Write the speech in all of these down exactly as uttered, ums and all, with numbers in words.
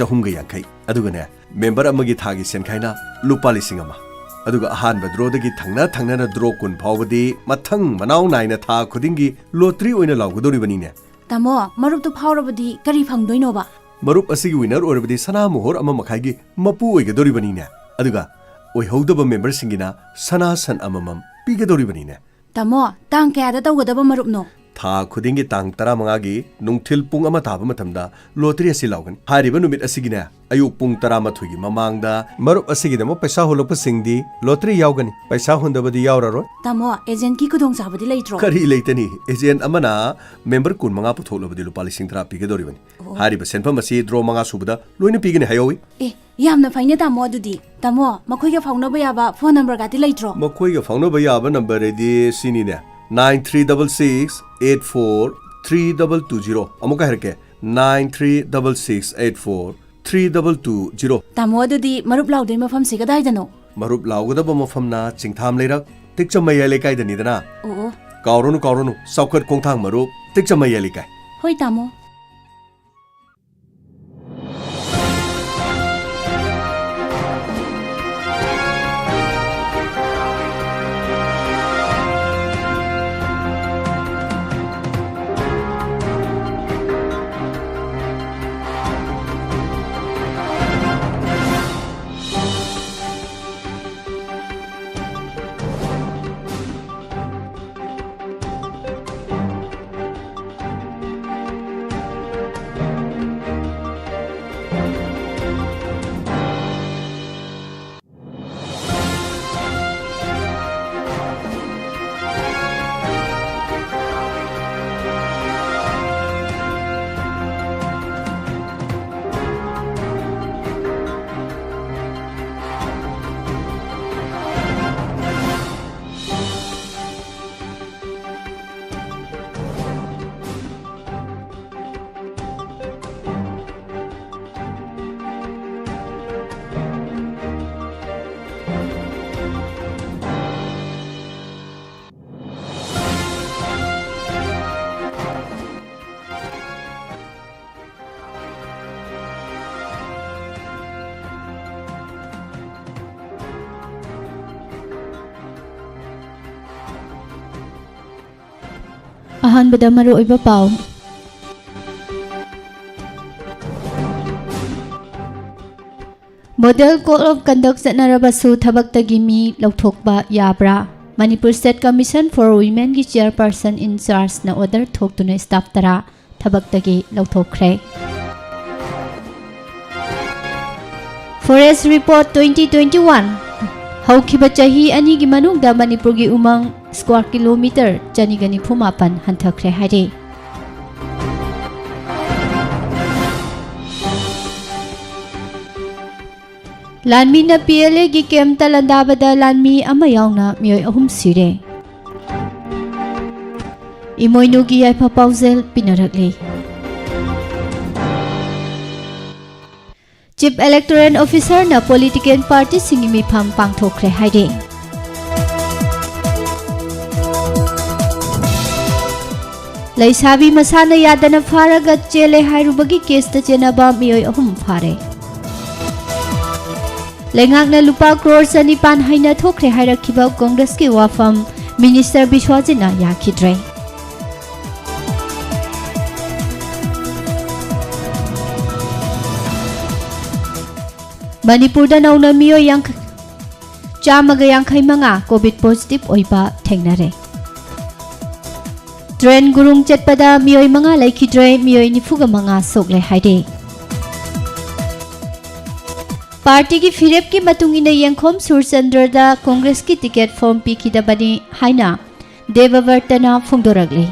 ꯆꯍꯨꯝꯒ ꯌꯥꯡꯈꯩ꯫ ꯑꯗꯨꯒꯅꯦ, ꯃꯦꯝꯕꯔ ꯑꯃꯒꯤ ꯊꯥꯒꯤ ꯁꯦꯟꯈꯥꯏꯅ ꯂꯨꯄꯥ ꯂꯤꯁꯤꯡ ꯑꯃ꯫ ꯑꯗꯨꯒ ꯑꯍꯥꯟꯕ ꯗ꯭ꯔꯣꯗꯒꯤ ꯊꯪꯅ ꯊꯪꯅꯅ ꯗ꯭ꯔꯣ ꯀꯨꯟ ꯐꯥꯎꯕꯗꯤ ꯃꯊꯪ ꯃꯅꯥꯎ ꯅꯥꯏꯅ ꯊꯥ ꯈꯨꯗꯤꯡꯒꯤ ꯂꯣꯇ꯭ꯔꯤ ꯑꯣꯏꯅ ꯂꯥꯎꯒꯗꯧꯔꯤꯕꯅꯤꯅꯦ꯫ ꯇꯥꯃꯣ, ꯃꯔꯨꯞꯇꯨ ꯐꯥꯎꯔꯕꯗꯤ ꯀꯔꯤ ꯐꯪꯗꯣꯏꯅꯣꯕ? ꯃꯔꯨꯞ ꯑꯁꯤꯒꯤ ꯋꯤꯅꯔ ꯑꯣꯏꯔꯕꯗꯤ ꯁꯅꯥ ꯃꯣꯍꯣꯔ ꯑꯃ ꯃꯈꯥꯏꯒꯤ ꯃꯄꯨ ꯑꯣꯏꯒꯗꯧꯔꯤꯕꯅꯤꯅꯦ꯫ ꯑꯗꯨꯒ ꯑꯣꯏꯍꯧꯗꯕ ꯃꯦꯝꯕꯔꯁꯤꯡꯒꯤꯅ ꯁꯅꯥ ꯁꯟ ꯑꯃꯃꯝ ꯄꯤꯒꯗꯧꯔꯤꯕꯅꯤꯅꯦ꯫ ꯇꯥꯃꯣ, ꯇꯥꯡ ꯀꯌꯥꯗ ꯇꯧꯒꯗꯕ ꯃꯔꯨꯞꯅꯣ? ꯊꯥ ꯈꯨꯗꯤꯡꯒꯤ ꯇꯥꯡ ꯇꯔꯥꯃꯉꯥꯒꯤ ꯅꯨꯡꯊꯤꯜ ꯄꯨꯡ ꯑꯃ ꯇꯥꯕ ꯃꯇꯝꯗ ꯂꯣꯇ꯭ꯔꯤ ꯑꯁꯤ ꯂꯥꯎꯒꯅꯤ꯫ ꯍꯥꯏꯔꯤꯕ ꯅꯨꯃꯤꯠ ꯑꯁꯤꯒꯤꯅꯦ, ꯑꯌꯨꯛ ꯄꯨꯡ ꯇꯔꯥꯃꯥꯊꯣꯏꯒꯤ ꯃꯃꯥꯡꯗ ꯃꯔꯨꯞ ꯑꯁꯤꯒꯤꯗꯃꯛ ꯄꯩꯁꯥ ꯍꯨꯜꯂꯛꯄꯁꯤꯡꯗꯤ ꯂꯣꯇ꯭ꯔꯤ ꯌꯥꯎꯒꯅꯤ, ꯄꯩꯁꯥ ꯍꯨꯟꯗꯕꯗꯤ ꯌꯥꯎꯔꯔꯣꯏ꯫ ꯇꯥꯃꯣ, ꯑꯦꯖꯦꯟꯠꯀꯤ ꯈꯨꯗꯣꯡꯆꯥꯕꯗꯤ ꯂꯩꯇ꯭ꯔꯣ? ꯀꯔꯤ ꯂꯩꯇꯅꯤ? ꯑꯦꯖꯦꯟꯠ ꯑꯃꯅ ꯃꯦꯝꯕꯔ ꯀꯨꯟꯃꯉꯥ ꯄꯨꯊꯣꯛꯂꯕꯗꯤ ꯂꯨꯄꯥ ꯂꯤꯁꯤꯡ ꯇꯔꯥ ꯄꯤꯒꯗꯧꯔꯤꯕꯅꯤ꯫ ꯑꯣ꯫ ꯍꯥꯏꯔꯤꯕ ꯁꯦꯟꯐꯝ ꯑꯁꯤ ꯗ꯭ꯔꯣ ꯃꯉꯥ ꯁꯨꯕꯗ ꯂꯣꯏꯅ ꯄꯤꯒꯅꯤ ꯍꯥꯏꯍꯧꯏ꯫ ꯑꯦ, ꯌꯥꯝꯅ ꯐꯩꯅꯦ ꯇꯥꯃꯣ꯫ ꯑꯗꯨꯗꯤ ꯇꯥꯃꯣ, ꯃꯈꯣꯏꯒ ꯐꯥꯎꯅꯕ ꯌꯥꯕ ꯐꯣꯟ ꯅꯝꯕꯔꯒꯗꯤ ꯂꯩꯇ꯭ꯔꯣ? ꯃꯈꯣꯏꯒ ꯐꯥꯎꯅꯕ ꯌꯥꯕ ꯅꯝꯕꯔ ꯑꯗꯤ ꯁꯤꯅꯤꯅꯦ, nine three double six eight four three double two zero꯫ ꯑꯃꯨꯛꯀ ꯍꯥꯏꯔꯛꯀꯦ, nine three double six eight four three double two zero꯫ ꯇꯥꯃꯣ, ꯑꯗꯨꯗꯤ ꯃꯔꯨꯞ ꯂꯥꯎꯗꯣꯏ ꯃꯐꯝꯁꯤ ꯀꯗꯥꯏꯗꯅꯣ? ꯃꯔꯨꯞ ꯂꯥꯎꯒꯗꯕ ꯃꯐꯝꯅ ꯆꯤꯡꯊꯥꯝ ꯂꯩꯔꯛ ꯇꯤꯛꯆꯝ ꯃꯌꯥꯏ ꯂꯩꯀꯥꯏꯗꯅꯤꯗꯅ꯫ ꯑꯣ, ꯑꯣ꯫ ꯀꯥꯎꯔꯨꯅꯨ, ꯀꯥꯎꯔꯨꯅꯨ, ꯆꯥꯎꯈꯠ ꯈꯣꯡꯊꯥꯡ ꯃꯔꯨꯞ, ꯇꯤꯛꯆꯝ ꯃꯌꯥꯏ ꯂꯩꯀꯥꯏ꯫ ꯍꯣꯏ ꯇꯥꯃꯣ꯫ ꯑꯍꯥꯟꯕꯗ ꯃꯔꯨꯑꯣꯏꯕ ꯄꯥꯎ꯫ Model Code of Conduct ꯆꯠꯅꯔꯕꯁꯨ ꯊꯕꯛꯇꯒꯤ ꯃꯤ ꯂꯧꯊꯣꯛꯄ ꯌꯥꯕ꯭ꯔꯥ? Manipur State Commission for Womenꯒꯤ chairperson in chargeꯅ order ꯊꯣꯛꯇꯨꯅ staff ꯇꯔꯥ ꯊꯕꯛꯇꯒꯤ ꯂꯧꯊꯣꯛꯈ꯭ꯔꯦ꯫ Forest Report twenty twenty-one, ꯍꯧꯈꯤꯕ ꯆꯍꯤ ꯑꯅꯤꯒꯤ ꯃꯅꯨꯡꯗ ꯃꯅꯤꯄꯨꯔꯒꯤ ꯎꯃꯪ square kilometre ꯆꯅꯤꯒ ꯅꯤꯐꯨ ꯃꯥꯄꯟ ꯍꯟꯊꯈ꯭ꯔꯦ ꯍꯥꯏꯔꯤ꯫ ꯂꯥꯟꯃꯤꯅ PLAꯒꯤ campꯇ ꯂꯥꯟꯗꯥꯕꯗ ꯂꯥꯟꯃꯤ ꯑꯃ ꯌꯥꯎꯅ ꯃꯤꯑꯣꯏ ꯑꯍꯨꯝ ꯁꯤꯔꯦ꯫ ꯏꯃꯣꯏꯅꯨꯒꯤ ꯌꯥꯏꯐ ꯄꯥꯎꯖꯦꯜ ꯄꯤꯅꯔꯛꯂꯤ꯫ Chief Electoral Officerꯅ political partyꯁꯤꯡꯒꯤ ꯃꯤꯐꯝ ꯄꯥꯡꯊꯣꯛꯈ꯭ꯔꯦ ꯍꯥꯏꯔꯤ꯫ ꯂꯩꯁꯥꯕꯤ ꯃꯁꯥꯅ ꯌꯥꯗꯅ ꯐꯥꯔꯒ ꯆꯦꯜꯂꯦ ꯍꯥꯏꯔꯨꯕꯒꯤ caseꯇ ꯆꯦꯟꯅꯕ ꯃꯤꯑꯣꯏ ꯑꯍꯨꯝ ꯐꯥꯔꯦ꯫ ꯂꯩꯉꯥꯛꯅ ꯂꯨꯄꯥ ꯀ꯭ꯔꯣꯔ ꯆꯅꯤꯄꯥꯟ ꯍꯥꯏꯅ ꯊꯣꯛꯈ꯭ꯔꯦ ꯍꯥꯏꯔꯛꯈꯤꯕ ꯀꯣꯡꯒ꯭ꯔꯦꯁꯀꯤ ꯋꯥꯐꯝ Minister ꯕꯤꯁ꯭ꯋꯥꯖꯤꯠꯅ ꯌꯥꯈꯤꯗ꯭ꯔꯦ꯫ ꯃꯅꯤꯄꯨꯔꯗ ꯅꯧꯅ ꯃꯤꯑꯣꯏ ꯌꯥꯡꯈꯩ, ꯆꯥꯝꯃꯒ ꯌꯥꯡꯈꯩ ꯃꯉꯥ COVID positive ꯑꯣꯏꯕ ꯊꯦꯡꯅꯔꯦ꯫ Train ꯒꯨꯔꯨꯡ ꯆꯠꯄꯗ ꯃꯤꯑꯣꯏ ꯃꯉꯥ ꯂꯩꯈꯤꯗ꯭ꯔꯦ, ꯃꯤꯑꯣꯏ ꯅꯤꯐꯨꯒ ꯃꯉꯥ ꯁꯣꯛꯂꯦ ꯍꯥꯏꯔꯤ꯫ Partyꯒꯤ ꯐꯤꯔꯦꯞꯀꯤ ꯃꯇꯨꯡ ꯏꯟꯅ ꯌꯦꯡꯈꯣꯝ ꯁꯨꯔꯆꯟꯗ꯭ꯔꯗ ꯀꯣꯡꯒ꯭ꯔꯦꯁꯀꯤ ticket form ꯄꯤꯈꯤꯗꯕꯅꯤ ꯍꯥꯏꯅ ꯗꯦꯕꯕ꯭ꯔꯇꯅ ꯐꯣꯡꯗꯣꯔꯛꯂꯤ꯫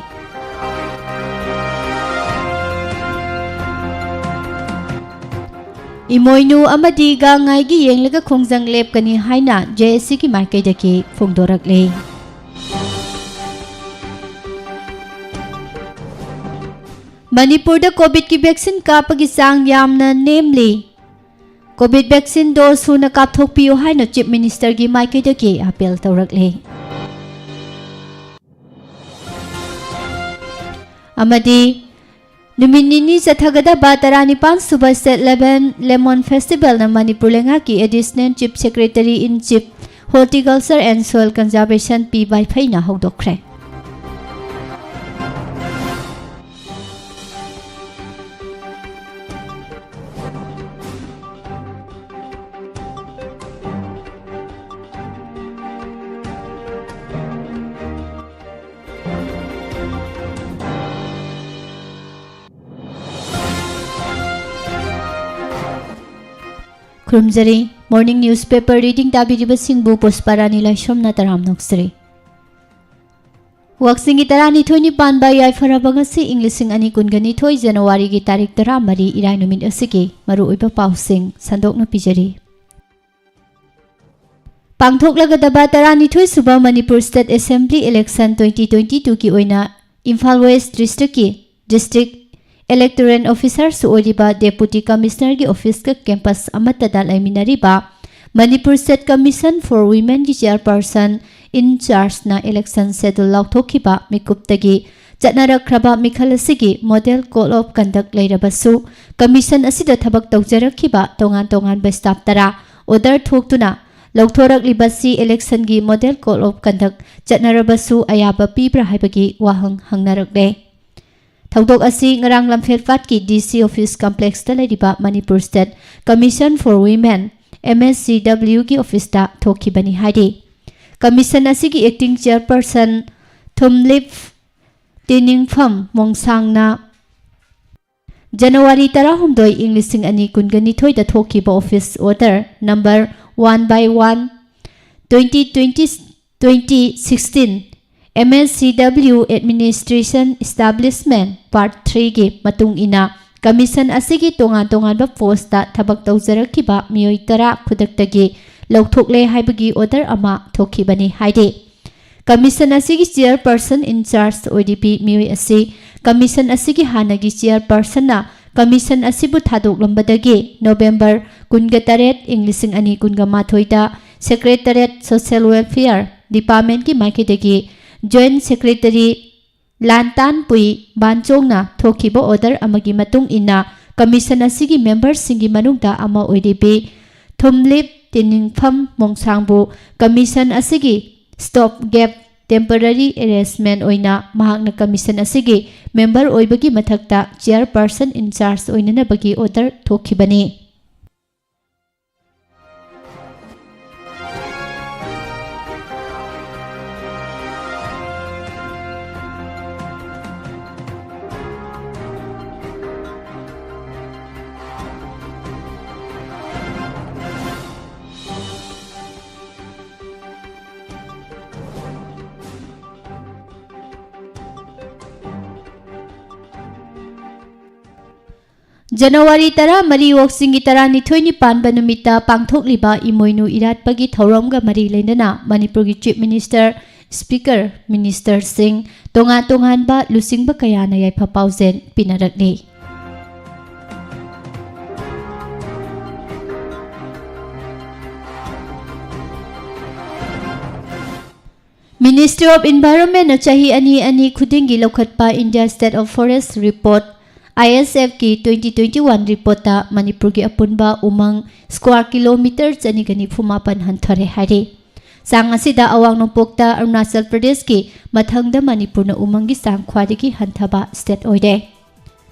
ꯏꯃꯣꯏꯅꯨ ꯑꯃꯗꯤ ꯒꯥꯡꯉꯥꯏꯒꯤ ꯌꯦꯡꯂꯒ ꯈꯣꯡꯖꯪ ꯂꯦꯞꯀꯅꯤ ꯍꯥꯏꯅ JACꯒꯤ ꯃꯥꯏꯀꯩꯗꯒꯤ ꯐꯣꯡꯗꯣꯔꯛꯂꯤ꯫ ꯃꯅꯤꯄꯨꯔꯗ COVIDꯀꯤ vaccine ꯀꯥꯞꯄꯒꯤ ꯆꯥꯡ ꯌꯥꯝꯅ ꯅꯦꯝꯂꯤ꯫ COVID vaccine dose ꯁꯨꯅ ꯀꯥꯞꯊꯣꯛꯄꯤꯌꯨ ꯍꯥꯏꯅ Chief Ministerꯒꯤ ꯃꯥꯏꯀꯩꯗꯒꯤ appeal ꯇꯧꯔꯛꯂꯤ꯫ ꯑꯃꯗꯤ ꯅꯨꯃꯤꯠ ꯅꯤꯅꯤ ꯆꯠꯊꯒꯗꯕ ꯇꯔꯥꯅꯤꯄꯥꯟ ꯁꯨꯕ State Level Lemon Festivalꯅ ꯃꯅꯤꯄꯨꯔ ꯂꯩꯉꯥꯛꯀꯤ Additional Chief Secretary in Chief Horticulture and Soil Conservation P ꯕꯥꯏꯐꯩꯅ ꯍꯧꯗꯣꯛꯈ꯭ꯔꯦ꯫ ꯈꯨꯔꯨꯝꯖꯔꯤ꯫ Morning newspaper reading ꯇꯥꯕꯤꯔꯤꯕꯁꯤꯡꯕꯨ ꯄꯨꯁꯄꯥꯔꯥꯅꯤ ꯂꯥꯏꯁ꯭ꯔꯝꯅ ꯇꯔꯥꯝꯅ ꯑꯣꯛꯆꯔꯤ꯫ ꯋꯥꯛꯆꯤꯡꯒꯤ ꯇꯔꯥꯅꯤꯊꯣꯏꯅꯤ ꯄꯥꯟꯕ ꯌꯥꯏꯐꯔꯕ ꯉꯁꯤ ꯏꯪ ꯂꯤꯁꯤꯡ ꯑꯅꯤ ꯀꯨꯟꯒ ꯅꯤꯊꯣꯏ January ꯒꯤ ꯇꯥꯔꯤꯛ ꯇꯔꯥꯃꯔꯤ ꯏꯔꯥꯏ ꯅꯨꯃꯤꯠ ꯑꯁꯤꯒꯤ ꯃꯔꯨꯑꯣꯏꯕ ꯄꯥꯎꯁꯤꯡ ꯁꯟꯗꯣꯛꯅ ꯄꯤꯖꯔꯤ꯫ ꯄꯥꯡꯊꯣꯛꯂꯒꯗꯕ ꯇꯔꯥꯅꯤꯊꯣꯏ ꯁꯨꯕ Manipur State Assembly election twenty twenty two ꯒꯤ ꯑꯣꯏꯅ ꯏꯝꯐꯥꯜ West District ꯀꯤ District Electoral Officer ꯁꯨ ꯑꯣꯏꯔꯤꯕ Deputy Commissioner ꯒꯤ office ꯀ campus ꯑꯃꯠꯇꯗ ꯂꯩꯃꯤꯟꯅꯔꯤꯕ Manipur State Commission for Women ꯒꯤ Chairperson in charge ꯅ election schedule ꯂꯥꯎꯊꯣꯛꯈꯤꯕ ꯃꯤꯀꯨꯞꯇꯒꯤ ꯆꯠꯅꯔꯛꯈ꯭ꯔꯕ ꯃꯤꯈꯜ ꯑꯁꯤꯒꯤ Model Code of Conduct ꯂꯩꯔꯕꯁꯨ, commission ꯑꯁꯤꯗ ꯊꯕꯛ ꯇꯧꯖꯔꯛꯈꯤꯕ ꯇꯣꯉꯥꯟ ꯇꯣꯉꯥꯟꯕ staff ꯇꯔꯥ order ꯊꯣꯛꯇꯨꯅ ꯂꯧꯊꯣꯔꯛꯂꯤꯕꯁꯤ election ꯒꯤ Model Code of Conduct ꯆꯠꯅꯔꯕꯁꯨ ꯑꯌꯥꯕ ꯄꯤꯕ꯭ꯔꯥ ꯍꯥꯏꯕꯒꯤ ꯋꯥꯍꯪ ꯍꯪꯅꯔꯛꯂꯦ꯫ ꯊꯧꯗꯣꯛ ꯑꯁꯤ ꯉꯔꯥꯡ ꯂꯝꯐꯦꯜꯄꯥꯠꯀꯤ D C office complex ꯇ ꯂꯩꯔꯤꯕ Manipur State Commission for Women, M S C W ꯒꯤ office ꯇ ꯊꯣꯛꯈꯤꯕꯅꯤ ꯍꯥꯏꯔꯤ꯫ Commission ꯑꯁꯤꯒꯤ acting chairperson ꯊꯨꯝꯂꯤꯞ ꯇꯤꯅꯤꯡꯐꯝ ꯃꯣꯡꯁꯥꯡꯅ January ꯇꯔꯥꯍꯨꯝꯗꯣꯏ ꯏꯪ ꯂꯤꯁꯤꯡ ꯑꯅꯤ ꯀꯨꯟꯒ ꯅꯤꯊꯣꯏꯗ ꯊꯣꯛꯈꯤꯕ office order number one by one, twenty twenty, twenty sixteen, M S C W Administration Establishment Part three ꯒꯤ ꯃꯇꯨꯡ ꯏꯟꯅ commission ꯑꯁꯤꯒꯤ ꯇꯣꯉꯥꯟ ꯇꯣꯉꯥꯟꯕ post ꯇ ꯊꯕꯛ ꯇꯧꯖꯔꯛꯈꯤꯕ ꯃꯤꯑꯣꯏ ꯇꯔꯥ ꯈꯨꯗꯛꯇꯒꯤ ꯂꯧꯊꯣꯛꯂꯦ ꯍꯥꯏꯕꯒꯤ order ꯑꯃ ꯊꯣꯛꯈꯤꯕꯅꯤ ꯍꯥꯏꯔꯤ꯫ Commission ꯑꯁꯤꯒꯤ chairperson in charge ꯑꯣꯏꯔꯤꯕꯤ ꯃꯤꯑꯣꯏ ꯑꯁꯤ commission ꯑꯁꯤꯒꯤ ꯍꯥꯟꯅꯒꯤ chairperson ꯅ commission ꯑꯁꯤꯕꯨ ꯊꯥꯗꯣꯛꯂꯝꯕꯗꯒꯤ November ꯀꯨꯟꯒ ꯇꯔꯦꯠ ꯏꯪ ꯂꯤꯁꯤꯡ ꯑꯅꯤ ꯀꯨꯟꯒ ꯃꯥꯊꯣꯏꯗ Secretariat Social Welfare Department ꯀꯤ ꯃꯥꯏꯀꯩꯗꯒꯤ Joint Secretary ꯂꯥꯟꯇꯥꯟ ꯄꯨꯏ ꯕꯥꯟꯆꯣꯡꯅ ꯊꯣꯛꯈꯤꯕ order ꯑꯃꯒꯤ ꯃꯇꯨꯡ ꯏꯟꯅ commission ꯑꯁꯤꯒꯤ member ꯁꯤꯡꯒꯤ ꯃꯅꯨꯡꯗ ꯑꯃ ꯑꯣꯏꯔꯤꯕꯤ ꯊꯨꯝꯂꯤꯞ ꯇꯤꯅꯤꯡꯐꯝ ꯃꯣꯡꯁꯥꯡꯕꯨ commission ꯑꯁꯤꯒꯤ stop gap temporary arrangement ꯑꯣꯏꯅ ꯃꯍꯥꯛꯅ commission ꯑꯁꯤꯒꯤ member ꯑꯣꯏꯕꯒꯤ ꯃꯊꯛꯇ chairperson in charge ꯑꯣꯏꯅꯅꯕꯒꯤ order ꯊꯣꯛꯈꯤꯕꯅꯤ꯫ January ꯇꯔꯥꯃꯔꯤ, ꯋꯣꯛꯁꯤꯡꯒꯤ ꯇꯔꯥꯅꯤꯊꯣꯏꯅꯤ ꯄꯥꯟꯕ ꯅꯨꯃꯤꯠꯇ ꯄꯥꯡꯊꯣꯛꯂꯤꯕ ꯏꯃꯣꯏꯅꯨ ꯏꯔꯥꯠꯄꯒꯤ ꯊꯧꯔꯝꯒ ꯃꯔꯤ ꯂꯩꯅꯅ ꯃꯅꯤꯄꯨꯔꯒꯤ Chief Minister, Speaker, Ministerꯁꯤꯡ, ꯇꯣꯉꯥꯟ ꯇꯣꯉꯥꯟꯕ ꯂꯨꯆꯤꯡꯕ ꯀꯌꯥꯅ ꯌꯥꯏꯐ ꯄꯥꯎꯖꯦꯜ ꯄꯤꯅꯔꯛꯂꯤ꯫ Ministry of Environmentꯅ ꯆꯍꯤ ꯑꯅꯤ ꯑꯅꯤ ꯈꯨꯗꯤꯡꯒꯤ ꯂꯧꯈꯠꯄ India State of Forest Report, ISFꯀꯤ twenty twenty-one reportꯇ ꯃꯅꯤꯄꯨꯔꯒꯤ ꯑꯄꯨꯟꯕ ꯎꯃꯪ square kilometre ꯆꯅꯤꯒ ꯅꯤꯐꯨ ꯃꯥꯄꯟ ꯍꯟꯊꯔꯦ ꯍꯥꯏꯔꯤ꯫ ꯆꯥꯡ ꯑꯁꯤꯗ ꯑꯋꯥꯡ ꯅꯣꯡꯄꯣꯛꯇ ꯑꯔꯨꯅꯥꯆꯜ ꯄ꯭ꯔꯗꯦꯁꯀꯤ ꯃꯊꯪꯗ ꯃꯅꯤꯄꯨꯔꯅ ꯎꯃꯪꯒꯤ ꯆꯥꯡ ꯈ꯭ꯋꯥꯏꯗꯒꯤ ꯍꯟꯊꯕ state ꯑꯣꯏꯔꯦ꯫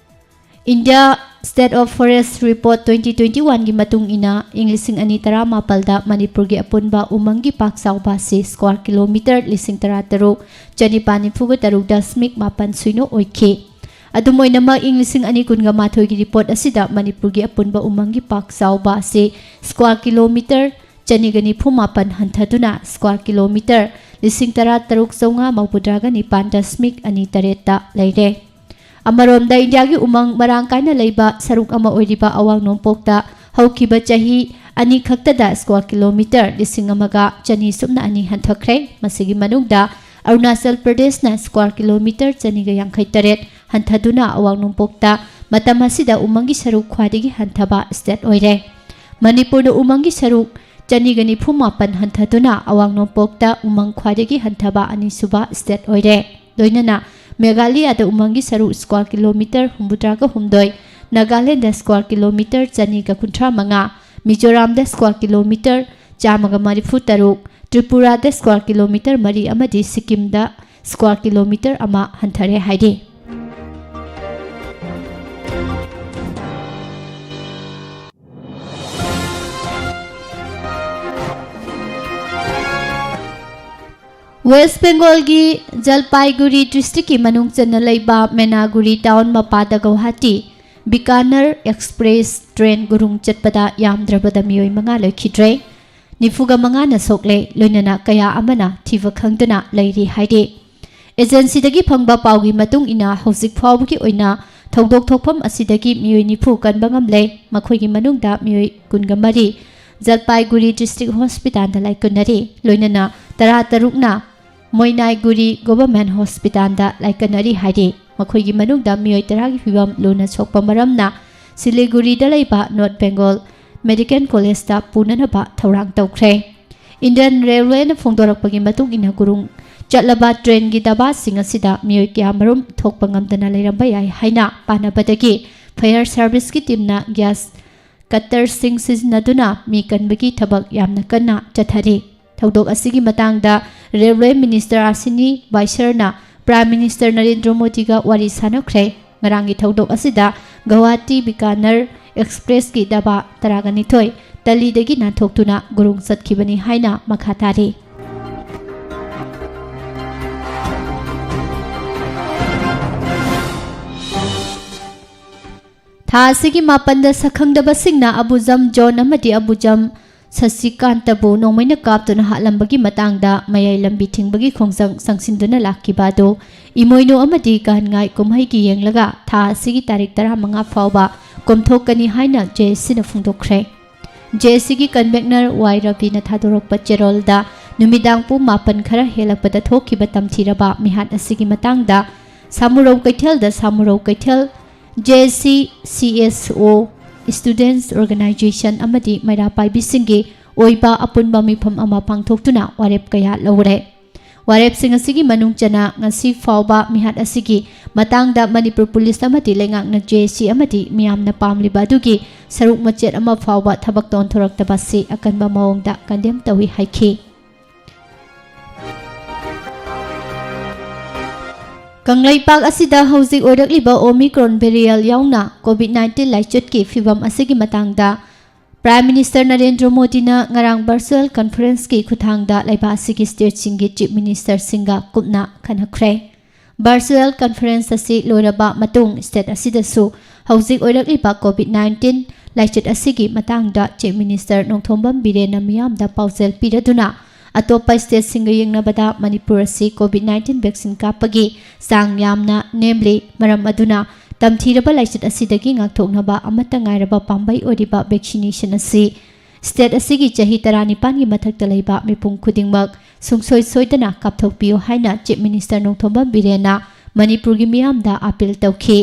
India State of Forest Report twenty twenty-oneꯒꯤ ꯃꯇꯨꯡ ꯏꯟꯅ, ꯏꯪ ꯂꯤꯁꯤꯡ ꯑꯅꯤ ꯇꯔꯥꯃꯥꯄꯜꯗ ꯃꯅꯤꯄꯨꯔꯒꯤ ꯑꯄꯨꯟꯕ ꯎꯃꯪꯒꯤ ꯄꯥꯛ ꯆꯥꯎꯕ ꯑꯁꯤ square kilometre ꯂꯤꯁꯤꯡ ꯇꯔꯥꯇꯔꯨꯛ ꯆꯅꯤꯄꯥꯟ ꯅꯤꯐꯨꯒ ꯇꯔꯨꯛ ꯗꯁꯃꯤꯛ ꯃꯥꯄꯟ ꯁꯤꯅꯣ ꯑꯣꯏꯈꯤ꯫ ꯑꯗꯨꯝ ꯑꯣꯏꯅꯃꯛ, ꯏꯪ ꯂꯤꯁꯤꯡ ꯑꯅꯤ ꯀꯨꯟꯒ ꯃꯥꯊꯣꯏꯒꯤ report ꯑꯁꯤꯗ ꯃꯅꯤꯄꯨꯔꯒꯤ ꯑꯄꯨꯟꯕ ꯎꯃꯪꯒꯤ ꯄꯥꯛ ꯆꯥꯎꯕ ꯑꯁꯤ square kilometre ꯆꯅꯤꯒ ꯅꯤꯐꯨ ꯃꯥꯄꯟ ꯍꯟꯊꯗꯨꯅ square kilometre ꯂꯤꯁꯤꯡ ꯇꯔꯥꯇꯔꯨꯛ ꯆꯥꯝꯃꯉꯥ ꯃꯧꯗ꯭ꯔꯥꯒ ꯅꯤꯄꯥꯟ ꯗꯁꯃꯤꯛ ꯑꯅꯤ ꯇꯔꯦꯠꯇ ꯂꯩꯔꯦ꯫ ꯑꯃꯔꯣꯝꯗ, ꯏꯟꯗꯤꯌꯥꯒꯤ ꯎꯃꯪ ꯃꯔꯥꯡ ꯀꯥꯏꯅ ꯂꯩꯕ ꯁꯔꯨꯛ ꯑꯃ ꯑꯣꯏꯔꯤꯕ ꯑꯋꯥꯡ ꯅꯣꯡꯄꯣꯛꯇ ꯍꯧꯈꯤꯕ ꯆꯍꯤ ꯑꯅꯤ ꯈꯛꯇꯗ square kilometre ꯂꯤꯁꯤꯡ ꯑꯃꯒ ꯆꯅꯤ ꯁꯨꯞꯅ ꯑꯅꯤ ꯍꯟꯊꯈ꯭ꯔꯦ꯫ ꯃꯁꯤꯒꯤ ꯃꯅꯨꯡꯗ ꯑꯔꯨꯅꯥꯆꯜ ꯄ꯭ꯔꯗꯦꯁꯅ square kilometre ꯆꯅꯤꯒ ꯌꯥꯡꯈꯩ ꯇꯔꯦꯠ ꯍꯟꯊꯗꯨꯅ ꯑꯋꯥꯡ ꯅꯣꯡꯄꯣꯛꯇ ꯃꯇꯝ ꯑꯁꯤꯗ ꯎꯃꯪꯒꯤ ꯁꯔꯨꯛ ꯈ꯭ꯋꯥꯏꯗꯒꯤ ꯍꯟꯊꯕ state ꯑꯣꯏꯔꯦ꯫ ꯃꯅꯤꯄꯨꯔꯅ ꯎꯃꯪꯒꯤ ꯁꯔꯨꯛ ꯆꯅꯤꯒ ꯅꯤꯐꯨ ꯃꯥꯄꯟ ꯍꯟꯊꯗꯨꯅ ꯑꯋꯥꯡ ꯅꯣꯡꯄꯣꯛꯇ ꯎꯃꯪ ꯈ꯭ꯋꯥꯏꯗꯒꯤ ꯍꯟꯊꯕ ꯑꯅꯤꯁꯨꯕ state ꯑꯣꯏꯔꯦ꯫ ꯂꯣꯏꯅꯅ ꯃꯦꯘꯥꯂꯌꯥꯗ ꯎꯃꯪꯒꯤ ꯁꯔꯨꯛ square kilometre ꯍꯨꯝꯐꯨꯇꯔꯥꯒ ꯍꯨꯝꯗꯣꯏ, ꯅꯥꯒꯥꯂꯦꯟꯗ square kilometre ꯆꯅꯤꯒ ꯀꯨꯟꯊ꯭ꯔꯥ ꯃꯉꯥ, ꯃꯤꯖꯣꯔꯥꯝꯗ square kilometre ꯆꯥꯝꯃꯒ ꯃꯔꯤꯐꯨ ꯇꯔꯨꯛ, ꯇ꯭ꯔꯤꯄꯨꯔꯥꯗ square kilometre ꯃꯔꯤ ꯑꯃꯗꯤ ꯁꯤꯛꯀꯤꯝꯗ square kilometre ꯑꯃ ꯍꯟꯊꯔꯦ ꯍꯥꯏꯔꯤ꯫ ꯋꯦꯁ꯭ꯠ ꯕꯦꯡꯒꯣꯜꯒꯤ ꯖꯜꯄꯥꯏꯒꯨꯔꯤ districtꯀꯤ ꯃꯅꯨꯡ ꯆꯟꯅ ꯂꯩꯕ ꯃꯦꯅꯥꯒꯨꯔꯤ town ꯃꯄꯥꯗ ꯒꯧꯍꯥꯇꯤ ꯕꯤꯀꯥꯅꯔ express train ꯒꯨꯔꯨꯡ ꯆꯠꯄꯗ ꯌꯥꯝꯗ꯭ꯔꯕꯗ ꯃꯤꯑꯣꯏ ꯃꯉꯥ ꯂꯣꯏꯈꯤꯗ꯭ꯔꯦ꯫ ꯅꯤꯐꯨꯒ ꯃꯉꯥꯅ ꯁꯣꯛꯂꯦ, ꯂꯣꯏꯅꯅ ꯀꯌꯥ ꯑꯃꯅ ꯊꯤꯕ ꯈꯪꯗꯅ ꯂꯩꯔꯤ ꯍꯥꯏꯔꯤ꯫ Agencyꯗꯒꯤ ꯐꯪꯕ ꯄꯥꯎꯒꯤ ꯃꯇꯨꯡ ꯏꯟꯅ, ꯍꯧꯖꯤꯛ ꯐꯥꯎꯕꯒꯤ ꯑꯣꯏꯅ ꯊꯧꯗꯣꯛ ꯊꯣꯛꯐꯝ ꯑꯁꯤꯗꯒꯤ ꯃꯤꯑꯣꯏ ꯅꯤꯐꯨ ꯀꯟꯕ ꯉꯝꯂꯦ꯫ ꯃꯈꯣꯏꯒꯤ ꯃꯅꯨꯡꯗ ꯃꯤꯑꯣꯏ ꯀꯨꯟꯒ ꯃꯔꯤ ꯖꯜꯄꯥꯏꯒꯨꯔꯤ ꯗꯤꯁꯇ꯭ꯔꯤꯛ ꯍꯣꯁꯄꯤꯇꯥꯜꯗ ꯂꯥꯏꯀꯠꯅꯔꯤ꯫ ꯂꯣꯏꯅꯅ ꯇꯔꯥ ꯇꯔꯨꯛꯅ ꯃꯣꯏꯅꯥꯏꯒꯨꯔꯤ ꯒꯣꯚꯔꯟꯃꯦꯟꯠ ꯍꯣꯁꯄꯤꯇꯥꯜꯗ ꯂꯥꯏꯀꯠꯅꯔꯤ ꯍꯥꯏꯔꯤ꯫ ꯃꯈꯣꯏꯒꯤ ꯃꯅꯨꯡꯗ ꯃꯤꯑꯣꯏ ꯇꯔꯥꯒꯤ ꯐꯤꯕꯝ ꯂꯨꯅ ꯁꯣꯛꯄ ꯃꯔꯝꯅ ꯁꯤꯂꯤꯒꯨꯔꯤꯗ ꯂꯩꯕ ꯅꯣꯔꯠ ꯕꯦꯡꯒꯣꯜ ꯃꯦꯗꯤꯀꯦꯜ ꯀꯣꯂꯦꯖꯇ ꯄꯨꯅꯅꯕ ꯊꯧꯔꯥꯡ ꯇꯧꯈ꯭ꯔꯦ꯫ ꯏꯟꯗꯤꯌꯟ ꯔꯦꯜꯋꯦꯅ ꯐꯣꯡꯗꯣꯔꯛꯄꯒꯤ ꯃꯇꯨꯡ ꯏꯟꯅ ꯒꯨꯔꯨꯡ ꯆꯠꯂꯕ ꯇ꯭ꯔꯦꯟꯒꯤ ꯗꯕꯥꯁꯤꯡ ꯑꯁꯤꯗ ꯃꯤꯑꯣꯏ ꯀꯌꯥꯃꯔꯨꯝ ꯊꯣꯛꯄ ꯉꯝꯗꯅ ꯂꯩꯔꯝꯕ ꯌꯥꯏ ꯍꯥꯏꯅ ꯄꯥꯅꯕꯗꯒꯤ ꯐꯥꯌꯔ ꯁꯥꯔꯚꯤꯁꯀꯤ ꯇꯤꯝꯅ ꯒ꯭ꯌꯥꯁ ꯀꯠꯇꯔꯁꯤꯡ ꯁꯤꯖꯤꯟꯅꯗꯨꯅ ꯃꯤ ꯀꯟꯕꯒꯤ ꯊꯕꯛ ꯌꯥꯝꯅ ꯀꯟꯅ ꯆꯠꯊꯔꯤ꯫ ꯊꯧꯗꯣꯛ ꯑꯁꯤꯒꯤ ꯃꯇꯥꯡꯗ ꯔꯦꯜꯋꯦ ꯃꯤꯅꯤꯁꯇꯔ ꯑꯁꯤꯅꯤ ꯕꯥꯏꯁꯔꯅ ꯄ꯭ꯔꯥꯏꯝ ꯃꯤꯅꯤꯁꯇꯔ ꯅꯔꯦꯟꯗ꯭ꯔ ꯃꯣꯗꯤꯒ ꯋꯥꯔꯤ ꯁꯥꯟꯅꯈ꯭ꯔꯦ꯫ ꯉꯔꯥꯡꯒꯤ ꯊꯧꯗꯣꯛ ꯑꯁꯤꯗ ꯒꯧꯍꯥꯇꯤ ꯕꯤꯀꯥꯅꯔ ꯑꯦꯛꯁꯄ꯭ꯔꯦꯁꯀꯤ ꯗꯕꯥ ꯇꯔꯥꯒ ꯅꯤꯊꯣꯏ ꯇꯜꯂꯤꯗꯒꯤ ꯅꯥꯟꯊꯣꯛꯇꯨꯅ ꯒꯨꯔꯨꯡ ꯆꯠꯈꯤꯕꯅꯤ ꯍꯥꯏꯅ ꯃꯈꯥ ꯇꯥꯔꯤ꯫ ꯊꯥ ꯑꯁꯤꯒꯤ ꯃꯥꯄꯟꯗ ꯁꯛꯈꯪꯗꯕꯁꯤꯡꯅ ꯑꯕꯨꯖꯝ ꯖꯣꯟ ꯑꯃꯗꯤ ꯑꯕꯨꯖꯝ ꯁꯁꯤꯀꯥꯟꯇꯕꯨ ꯅꯣꯡꯃꯩꯅ ꯀꯥꯞꯇꯨꯅ ꯍꯥꯠꯂꯝꯕꯒꯤ ꯃꯇꯥꯡꯗ ꯃꯌꯥꯏ ꯂꯝꯕꯤ ꯊꯤꯡꯕꯒꯤ ꯈꯣꯡꯖꯪ ꯆꯪꯁꯤꯟꯗꯨꯅ ꯂꯥꯛꯈꯤꯕ ꯑꯗꯨ ꯏꯃꯣꯏꯅꯨ ꯑꯃꯗꯤ ꯒꯥꯟꯉꯥꯏ ꯀꯨꯝꯍꯩꯒꯤ ꯌꯦꯡꯂꯒ ꯊꯥ ꯑꯁꯤꯒꯤ ꯇꯥꯔꯤꯛ ꯇꯔꯥꯃꯉꯥ ꯐꯥꯎꯕ ꯀꯣꯝꯊꯣꯛꯀꯅꯤ ꯍꯥꯏꯅ ꯖꯦ ꯑꯦꯁ ꯁꯤꯅ ꯐꯣꯡꯗꯣꯛꯈ꯭ꯔꯦ꯫ ꯖꯦ ꯑꯦꯁ ꯁꯤꯒꯤ ꯀꯟꯚꯦꯅꯔ ꯋꯥꯏ ꯔꯕꯤꯅ ꯊꯥꯗꯣꯔꯛꯄ ꯆꯦꯔꯣꯜꯗ ꯅꯨꯃꯤꯗꯥꯡ ꯄꯨꯡ ꯃꯥꯄꯟ ꯈꯔ ꯍꯦꯜꯂꯛꯄꯗ ꯊꯣꯛꯈꯤꯕ ꯇꯝꯊꯤꯔꯕ ꯃꯤꯍꯥꯠ ꯑꯁꯤꯒꯤ ꯃꯇꯥꯡꯗ ꯁꯥꯃꯨꯔꯧ ꯀꯩꯊꯦꯜꯗ ꯁꯥꯃꯨꯔꯧ ꯀꯩꯊꯦꯜ, J S C, C S ꯑꯣ, Students Organisation ꯑꯃꯗꯤ ꯃꯩꯔꯥ ꯄꯥꯏꯕꯤꯁꯤꯡꯒꯤ ꯑꯣꯏꯕ ꯑꯄꯨꯟꯕ ꯃꯤꯐꯝ ꯑꯃ ꯄꯥꯡꯊꯣꯛꯇꯨꯅ ꯋꯥꯔꯦꯞ ꯀꯌꯥ ꯂꯧꯔꯦ꯫ ꯋꯥꯔꯦꯞꯁꯤꯡ ꯑꯁꯤꯒꯤ ꯃꯅꯨꯡ ꯆꯟꯅ ꯉꯁꯤ ꯐꯥꯎꯕ ꯃꯤꯍꯥꯠ ꯑꯁꯤꯒꯤ ꯃꯇꯥꯡꯗ ꯃꯅꯤꯄꯨꯔ ꯄꯨꯂꯤꯁ ꯑꯃꯗꯤ ꯂꯩꯉꯥꯛꯅ ꯖꯦ ꯑꯦꯁ ꯁꯤ ꯑꯃꯗꯤ ꯃꯤꯌꯥꯝꯅ ꯄꯥꯝꯂꯤꯕ ꯑꯗꯨꯒꯤ ꯁꯔꯨꯛ ꯃꯆꯦꯠ ꯑꯃ ꯐꯥꯎꯕ ꯊꯕꯛꯇ ꯑꯣꯟꯊꯣꯔꯛꯇꯕ ꯑꯁꯤ ꯑꯀꯟꯕ ꯃꯑꯣꯡꯗ ꯀꯟꯗꯦꯝ ꯇꯧꯏ ꯍꯥꯏꯈꯤ꯫ ꯀꯪꯂꯩꯄꯥꯛ ꯑꯁꯤꯗ ꯍꯧꯖꯤꯛ ꯑꯣꯏꯔꯛꯂꯤꯕ ꯑꯣꯃꯤꯀ꯭ꯔꯣꯟ ꯚꯦꯔꯤꯌꯦꯟꯠ ꯌꯥꯎꯅ ꯀꯣꯚꯤꯗ ꯅꯥꯏꯟꯇꯤꯟ ꯂꯥꯏꯆꯠꯀꯤ ꯐꯤꯕꯝ ꯑꯁꯤꯒꯤ ꯃꯇꯥꯡꯗ ꯄ꯭ꯔꯥꯏꯝ ꯃꯤꯅꯤꯁꯇꯔ ꯅꯔꯦꯟꯗ꯭ꯔ ꯃꯣꯗꯤꯅ ꯉꯔꯥꯡ ꯚꯔꯆꯨꯑꯦꯜ ꯀꯟꯐꯔꯦꯟꯁꯀꯤ ꯈꯨꯠꯊꯥꯡꯗ ꯂꯩꯕꯥꯛ ꯑꯁꯤꯒꯤ ꯁ꯭ꯇꯦꯠꯁꯤꯡꯒꯤ ꯆꯤꯐ ꯃꯤꯅꯤꯁꯇꯔꯁꯤꯡꯒ ꯀꯨꯞꯅ ꯈꯟꯅꯈ꯭ꯔꯦ꯫ ꯚꯔꯆꯨꯑꯦꯜ ꯀꯟꯐꯔꯦꯟꯁ ꯑꯁꯤ ꯂꯣꯏꯔꯕ ꯃꯇꯨꯡ ꯁ꯭ꯇꯦꯠ ꯑꯁꯤꯗꯁꯨ ꯍꯧꯖꯤꯛ ꯑꯣꯏꯔꯛꯂꯤꯕ ꯀꯣꯚꯤꯗ ꯅꯥꯏꯟꯇꯤꯟ ꯂꯥꯏꯆꯠ ꯑꯁꯤꯒꯤ ꯃꯇꯥꯡꯗ ꯆꯤꯐ ꯃꯤꯅꯤꯁꯇꯔ ꯅꯣꯡꯊꯣꯝꯕꯝ ꯕꯤꯔꯦꯟꯅ ꯃꯤꯌꯥꯝꯗ ꯄꯥꯎꯖꯦꯜ ꯄꯤꯔꯗꯨꯅ ꯑꯇꯣꯞꯄ ꯁ꯭ꯇꯦꯠꯁꯤꯡꯒ ꯌꯦꯡꯅꯕꯗ ꯃꯅꯤꯄꯨꯔ ꯑꯁꯤ ꯀꯣꯚꯤꯗ ꯅꯥꯏꯟꯇꯤꯟ ꯚꯦꯛꯁꯤꯟ ꯀꯥꯞꯄꯒꯤ ꯆꯥꯡ ꯌꯥꯝꯅ ꯅꯦꯝꯂꯤ꯫ ꯃꯔꯝ ꯑꯗꯨꯅ ꯇꯝꯊꯤꯔꯕ ꯂꯥꯏꯆꯠ ꯑꯁꯤꯗꯒꯤ ꯉꯥꯛꯊꯣꯛꯅꯕ ꯑꯃꯠꯇ ꯉꯥꯏꯔꯕ ꯄꯥꯝꯕꯩ ꯑꯣꯏꯔꯤꯕ vaccination ꯑꯁꯤ state ꯑꯁꯤꯒꯤ ꯆꯍꯤ ꯇꯔꯥꯅꯤꯄꯥꯟꯒꯤ ꯃꯊꯛꯇ ꯂꯩꯕ ꯃꯤꯄꯨꯝ ꯈꯨꯗꯤꯡꯃꯛ ꯁꯨꯡꯁꯣꯏ ꯁꯣꯏꯗꯅ ꯀꯥꯞꯊꯣꯛꯄꯤꯌꯨ ꯍꯥꯏꯅ Chief Minister ꯅꯣꯡꯊꯣꯝꯕꯝ ꯕꯤꯔꯦꯟꯅ ꯃꯅꯤꯄꯨꯔꯒꯤ ꯃꯤꯌꯥꯝꯗ appeal ꯇꯧꯈꯤ꯫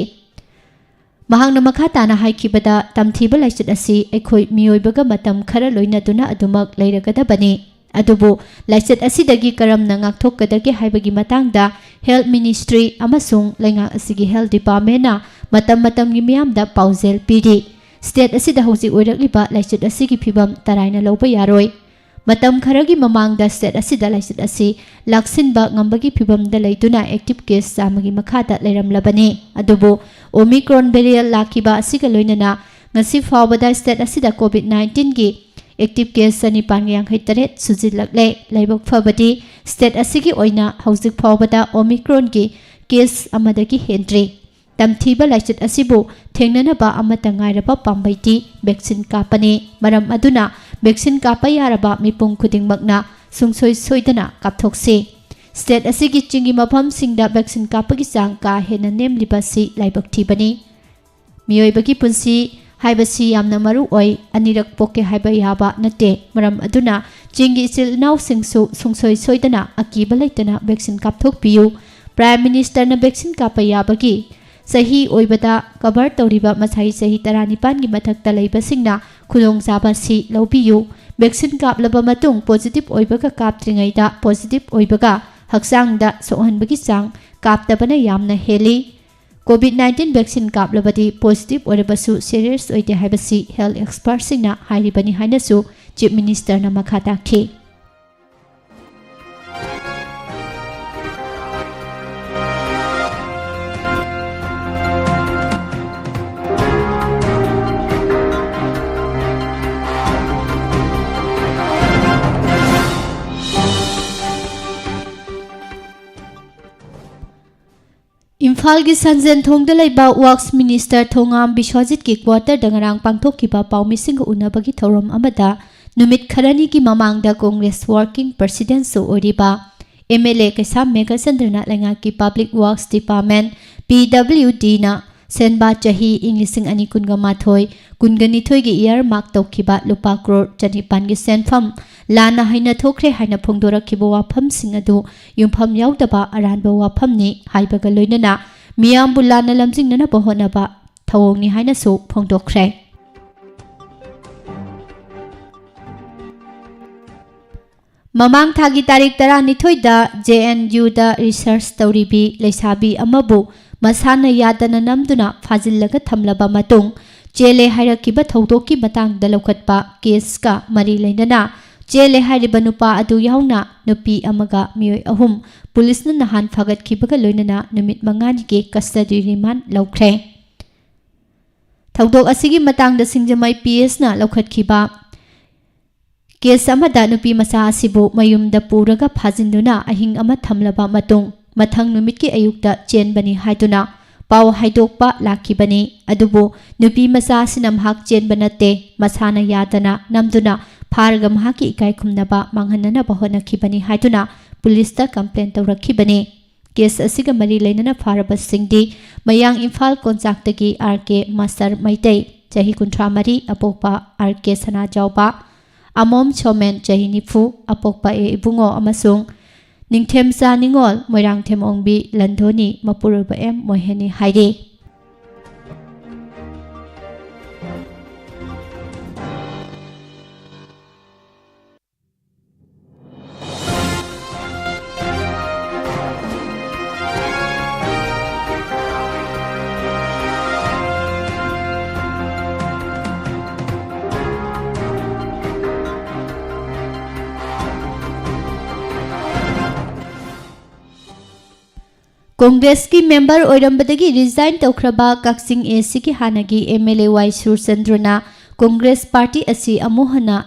ꯃꯍꯥꯛꯅ ꯃꯈꯥ ꯇꯥꯅ ꯍꯥꯏꯈꯤꯕꯗ, ꯇꯝꯊꯤꯕ ꯂꯥꯏꯆꯠ ꯑꯁꯤ ꯑꯩꯈꯣꯏ ꯃꯤꯑꯣꯏꯕꯒ ꯃꯇꯝ ꯈꯔ ꯂꯣꯏꯅꯗꯨꯅ ꯑꯗꯨꯃꯛ ꯂꯩꯔꯒꯗꯕꯅꯤ꯫ ꯑꯗꯨꯕꯨ ꯂꯥꯏꯆꯠ ꯑꯁꯤꯗꯒꯤ ꯀꯔꯝꯅ ꯉꯥꯛꯊꯣꯛꯀꯗꯒꯦ ꯍꯥꯏꯕꯒꯤ ꯃꯇꯥꯡꯗ Health Ministry ꯑꯃꯁꯨꯡ ꯂꯩꯉꯥꯛ ꯑꯁꯤꯒꯤ Health Departmentꯅ ꯃꯇꯝ ꯃꯇꯝꯒꯤ ꯃꯤꯌꯥꯝꯗ ꯄꯥꯎꯖꯦꯜ ꯄꯤꯔꯤ꯫ State ꯑꯁꯤꯗ ꯍꯧꯖꯤꯛ ꯑꯣꯏꯔꯛꯂꯤꯕ ꯂꯥꯏꯆꯠ ꯑꯁꯤꯒꯤ ꯐꯤꯕꯝ ꯇꯔꯥꯏꯅ ꯂꯧꯕ ꯌꯥꯔꯣꯏ꯫ ꯃꯇꯝ ꯈꯔꯒꯤ ꯃꯃꯥꯡꯗ state ꯑꯁꯤꯗ ꯂꯥꯏꯆꯠ ꯑꯁꯤ ꯂꯥꯛꯁꯤꯟꯕ ꯉꯝꯕꯒꯤ ꯐꯤꯕꯝꯗ ꯂꯩꯗꯨꯅ active case ꯆꯥꯝꯃꯒꯤ ꯃꯈꯥꯗ ꯂꯩꯔꯝꯂꯕꯅꯤ꯫ ꯑꯗꯨꯕꯨ Omicron variant ꯂꯥꯛꯈꯤꯕ ꯑꯁꯤꯒ ꯂꯣꯏꯅꯅ ꯉꯁꯤ ꯐꯥꯎꯕꯗ state ꯑꯁꯤꯗ COVID nineteenꯒꯤ active case ꯆꯅꯤꯄꯥꯟꯒ ꯌꯥꯡꯈꯩ ꯇꯔꯦꯠ ꯁꯨꯖꯤꯜꯂꯛꯂꯦ꯫ ꯂꯥꯏꯕꯛ ꯐꯕꯗꯤ state ꯑꯁꯤꯒꯤ ꯑꯣꯏꯅ ꯍꯧꯖꯤꯛ ꯐꯥꯎꯕꯗ Omicronꯒꯤ case ꯑꯃꯗꯒꯤ ꯍꯦꯟꯗ꯭ꯔꯤ꯫ ꯇꯝꯊꯤꯕ ꯂꯥꯏꯆꯠ ꯑꯁꯤꯕꯨ ꯊꯦꯡꯅꯅꯕ ꯑꯃꯠꯇ ꯉꯥꯏꯔꯕ ꯄꯥꯝꯕꯩꯗꯤ vaccine ꯀꯥꯞꯄꯅꯤ꯫ ꯃꯔꯝ ꯑꯗꯨꯅ vaccine ꯀꯥꯞꯄ ꯌꯥꯔꯕ ꯃꯤꯄꯨꯝ ꯈꯨꯗꯤꯡꯃꯛꯅ ꯁꯨꯡꯁꯣꯏ ꯁꯣꯏꯗꯅ ꯀꯥꯞꯊꯣꯛꯁꯤ꯫ State ꯑꯁꯤꯒꯤ ꯆꯤꯡꯒꯤ ꯃꯐꯝꯁꯤꯡꯗ vaccine ꯀꯥꯞꯄꯒꯤ ꯆꯥꯡ ꯀꯥ ꯍꯦꯟꯅ ꯅꯦꯝꯂꯤꯕ ꯑꯁꯤ ꯂꯥꯏꯕꯛ ꯊꯤꯕꯅꯤ꯫ ꯃꯤꯑꯣꯏꯕꯒꯤ ꯄꯨꯟꯁꯤ ꯍꯥꯏꯕꯁꯤ ꯌꯥꯝꯅ ꯃꯔꯨ ꯑꯣꯏ꯫ ꯑꯅꯤꯔꯛ ꯄꯣꯛꯀꯦ ꯍꯥꯏꯕ ꯌꯥꯕ ꯅꯠꯇꯦ꯫ ꯃꯔꯝ ꯑꯗꯨꯅ ꯆꯤꯡꯒꯤ ꯏꯆꯤꯜ ꯏꯅꯥꯎꯁꯤꯡꯁꯨ ꯁꯨꯡꯁꯣꯏ ꯁꯣꯏꯗꯅ ꯑꯀꯤꯕ ꯂꯩꯇꯅ vaccine ꯀꯥꯞꯊꯣꯛꯄꯤꯌꯨ꯫ Prime Ministerꯅ vaccine ꯀꯥꯞꯄ ꯌꯥꯕꯒꯤ ꯆꯍꯤ ꯑꯣꯏꯕꯗ cover ꯇꯧꯔꯤꯕ ꯃꯁꯥꯏ ꯆꯍꯤ ꯇꯔꯥꯅꯤꯄꯥꯟꯒꯤ ꯃꯊꯛꯇ ꯂꯩꯕꯁꯤꯡꯅ ꯈꯨꯗꯣꯡꯆꯥꯕ ꯑꯁꯤ ꯂꯧꯕꯤꯌꯨ꯫ Vaccine ꯀꯥꯞꯂꯕ ꯃꯇꯨꯡ positive ꯑꯣꯏꯕꯒ ꯀꯥꯞꯇ꯭ꯔꯤꯉꯩꯗ positive ꯑꯣꯏꯕꯒ ꯍꯛꯆꯥꯡꯗ ꯁꯣꯛꯍꯟꯕꯒꯤ ꯆꯥꯡ ꯀꯥꯞꯇꯕꯅ ꯌꯥꯝꯅ ꯍꯦꯜꯂꯤ꯫ COVID nineteen vaccine ꯀꯥꯞꯂꯕꯗꯤ positive ꯑꯣꯏꯔꯕꯁꯨ serious ꯑꯣꯏꯗꯦ ꯍꯥꯏꯕꯁꯤ health expertꯁꯤꯡꯅ ꯍꯥꯏꯔꯤꯕꯅꯤ ꯍꯥꯏꯅꯁꯨ Chief Ministerꯅ ꯃꯈꯥ ꯇꯥꯈꯤ꯫ ꯏꯝꯐꯥꯜꯒꯤ ꯁꯟꯖꯦꯟꯊꯣꯡꯗ ꯂꯩꯕ Works Minister ꯊꯣꯉꯥꯝ ꯕꯤꯁ꯭ꯋꯖꯤꯠꯀꯤ quarterꯗ ꯉꯔꯥꯡ ꯄꯥꯡꯊꯣꯛꯈꯤꯕ ꯄꯥꯎꯃꯤꯁꯤꯡꯒ ꯎꯅꯕꯒꯤ ꯊꯧꯔꯝ ꯑꯃꯗ ꯅꯨꯃꯤꯠ ꯈꯔꯅꯤꯒꯤ ꯃꯃꯥꯡꯗ Congress Working Presidentꯁꯨ ꯑꯣꯏꯔꯤꯕ MLA ꯀꯩꯁꯥꯝ ꯃꯦꯘꯆꯟꯗ꯭ꯔꯅ ꯂꯩꯉꯥꯛꯀꯤ Public Works Department, PWDꯅ ꯁꯦꯟꯕꯥ ꯆꯍꯤ ꯏꯪ ꯂꯤꯁꯤꯡ ꯑꯅꯤ ꯀꯨꯟꯒ ꯃꯥꯊꯣꯏ, ꯀꯨꯟꯒ ꯅꯤꯊꯣꯏꯒꯤ ꯏꯌꯥꯔ ꯃꯥꯔꯛ ꯇꯧꯈꯤꯕ ꯂꯨꯄꯥ ꯀ꯭ꯔꯣꯔ ꯆꯅꯤꯄꯥꯟꯒꯤ ꯁꯦꯟꯐꯝ ꯂꯥꯟꯅ ꯍꯩꯅ ꯊꯣꯛꯈ꯭ꯔꯦ ꯍꯥꯏꯅ ꯐꯣꯡꯗꯣꯔꯛꯈꯤꯕ ꯋꯥꯐꯝꯁꯤꯡ ꯑꯗꯨ ꯌꯨꯝꯐꯝ ꯌꯥꯎꯗꯕ ꯑꯔꯥꯟꯕ ꯋꯥꯐꯝꯅꯤ ꯍꯥꯏꯕꯒ ꯂꯣꯏꯅꯅ ꯃꯤꯌꯥꯝꯕꯨ ꯂꯥꯟꯅ ꯂꯝꯖꯤꯡꯅꯅꯕ ꯍꯣꯠꯅꯕ ꯊꯧꯑꯣꯡꯅꯤ ꯍꯥꯏꯅꯁꯨ ꯐꯣꯡꯗꯣꯛꯈ꯭ꯔꯦ꯫ ꯃꯃꯥꯡ ꯊꯥꯒꯤ ꯇꯥꯔꯤꯛ ꯇꯔꯥꯅꯤꯊꯣꯏꯗ ꯖꯦ ꯑꯦꯟ ꯌꯨꯗ ꯔꯤꯁꯔꯆ ꯇꯧꯔꯤꯕꯤ ꯂꯩꯁꯥꯕꯤ ꯑꯃꯕꯨ ꯃꯁꯥꯅ ꯌꯥꯗꯅ ꯅꯝꯗꯨꯅ ꯐꯥꯖꯤꯜꯂꯒ ꯊꯝꯂꯕ ꯃꯇꯨꯡ ꯆꯦꯜꯂꯦ ꯍꯥꯏꯔꯛꯈꯤꯕ ꯊꯧꯗꯣꯛꯀꯤ ꯃꯇꯥꯡꯗ ꯂꯧꯈꯠꯄ ꯀꯦꯁꯀ ꯃꯔꯤ ꯂꯩꯅꯅ ꯆꯦꯜꯂꯦ ꯍꯥꯏꯔꯤꯕ ꯅꯨꯄꯥ ꯑꯗꯨ ꯌꯥꯎꯅ ꯅꯨꯄꯤ ꯑꯃꯒ ꯃꯤꯑꯣꯏ ꯑꯍꯨꯝ ꯄꯨꯂꯤꯁꯅ ꯅꯍꯥꯟ ꯐꯥꯒꯠꯈꯤꯕꯒ ꯂꯣꯏꯅꯅ ꯅꯨꯃꯤꯠ ꯃꯉꯥꯅꯤꯒꯤ ꯀꯁꯇꯗꯤ ꯔꯤꯃꯥꯟ ꯂꯧꯈ꯭ꯔꯦ꯫ ꯊꯧꯗꯣꯛ ꯑꯁꯤꯒꯤ ꯃꯇꯥꯡꯗ ꯁꯤꯡꯖꯃꯩ ꯄꯤ ꯑꯦꯁꯅ ꯂꯧꯈꯠꯈꯤꯕ ꯀꯦꯁ ꯑꯃꯗ ꯅꯨꯄꯤ ꯃꯆꯥ ꯑꯁꯤꯕꯨ ꯃꯌꯨꯝꯗ ꯄꯨꯔꯒ ꯐꯥꯖꯤꯟꯗꯨꯅ ꯑꯍꯤꯡ ꯑꯃ ꯊꯝꯂꯕ ꯃꯇꯨꯡ ꯃꯊꯪ ꯅꯨꯃꯤꯠꯀꯤ ꯑꯌꯨꯛꯇ ꯆꯦꯟꯕꯅꯤ ꯍꯥꯏꯗꯨꯅ ꯄꯥꯎ ꯍꯥꯏꯗꯣꯛꯄ ꯂꯥꯛꯈꯤꯕꯅꯤ꯫ ꯑꯗꯨꯕꯨ ꯅꯨꯄꯤ ꯃꯆꯥ ꯑꯁꯤꯅ ꯃꯍꯥꯛ ꯆꯦꯟꯕ ꯅꯠꯇꯦ, ꯃꯁꯥꯅ ꯌꯥꯗꯅ ꯅꯝꯗꯨꯅ ꯐꯥꯔꯒ ꯃꯍꯥꯛꯀꯤ ꯏꯀꯥꯏ ꯈꯨꯝꯅꯕ ꯃꯥꯡꯍꯟꯅꯅꯕ ꯍꯣꯠꯅꯈꯤꯕꯅꯤ ꯍꯥꯏꯗꯨꯅ ꯄꯨꯂꯤꯁꯇ ꯀꯝꯄ꯭ꯂꯦꯟ ꯇꯧꯔꯛꯈꯤꯕꯅꯤ꯫ ꯀꯦꯁ ꯑꯁꯤꯒ ꯃꯔꯤ ꯂꯩꯅꯅ ꯐꯥꯔꯕꯁꯤꯡꯗꯤ ꯃꯌꯥꯡ ꯏꯝꯐꯥꯜ ꯀꯣꯟꯆꯥꯛꯇꯒꯤ ꯑꯥꯔ ꯀꯦ ꯃꯥꯁꯇꯔ ꯃꯩꯇꯩ, ꯆꯍꯤ ꯀꯨꯟꯊ꯭ꯔꯥ ꯃꯔꯤ, ꯑꯄꯣꯛꯄ ꯑꯥꯔ ꯀꯦ ꯁꯅꯥꯖꯥꯎꯕ, ꯑꯃꯣꯝ ꯁꯣꯃꯦꯟ, ꯆꯍꯤ ꯅꯤꯐꯨ, ꯑꯄꯣꯛꯄ ꯑꯦ ꯏꯕꯨꯡꯉꯣ, ꯑꯃꯁꯨꯡ ꯅꯤꯡꯊꯦꯝꯆꯥ ꯅꯤꯉꯣꯜ, ꯃꯣꯏꯔꯥꯡꯊꯦꯝ ꯑꯣꯡꯕꯤ ꯂꯟꯗꯣꯅꯤ, ꯃꯄꯨꯔꯣꯏꯕ ꯑꯦꯝ ꯃꯣꯍꯦꯅꯤ ꯍꯥꯏꯔꯤ꯫ ꯀꯣꯡꯒ꯭ꯔꯦꯁꯀꯤ ꯃꯦꯝꯕꯔ ꯑꯣꯏꯔꯝꯕꯗꯒꯤ ꯔꯤꯖꯥꯏꯟ ꯇꯧꯈ꯭ꯔꯕ ꯀꯛꯆꯤꯡ ꯑꯦ ꯁꯤꯒꯤ ꯍꯥꯟꯅꯒꯤ ꯑꯦꯝ ꯑꯦꯜ ꯑꯦ ꯋꯥꯏ ꯁꯨꯔꯆꯟꯗ꯭ꯔꯅ ꯀꯣꯡꯒ꯭ꯔꯦꯁ ꯄꯥꯔꯇꯤ ꯑꯁꯤ ꯑꯃꯨꯛ ꯍꯟꯅ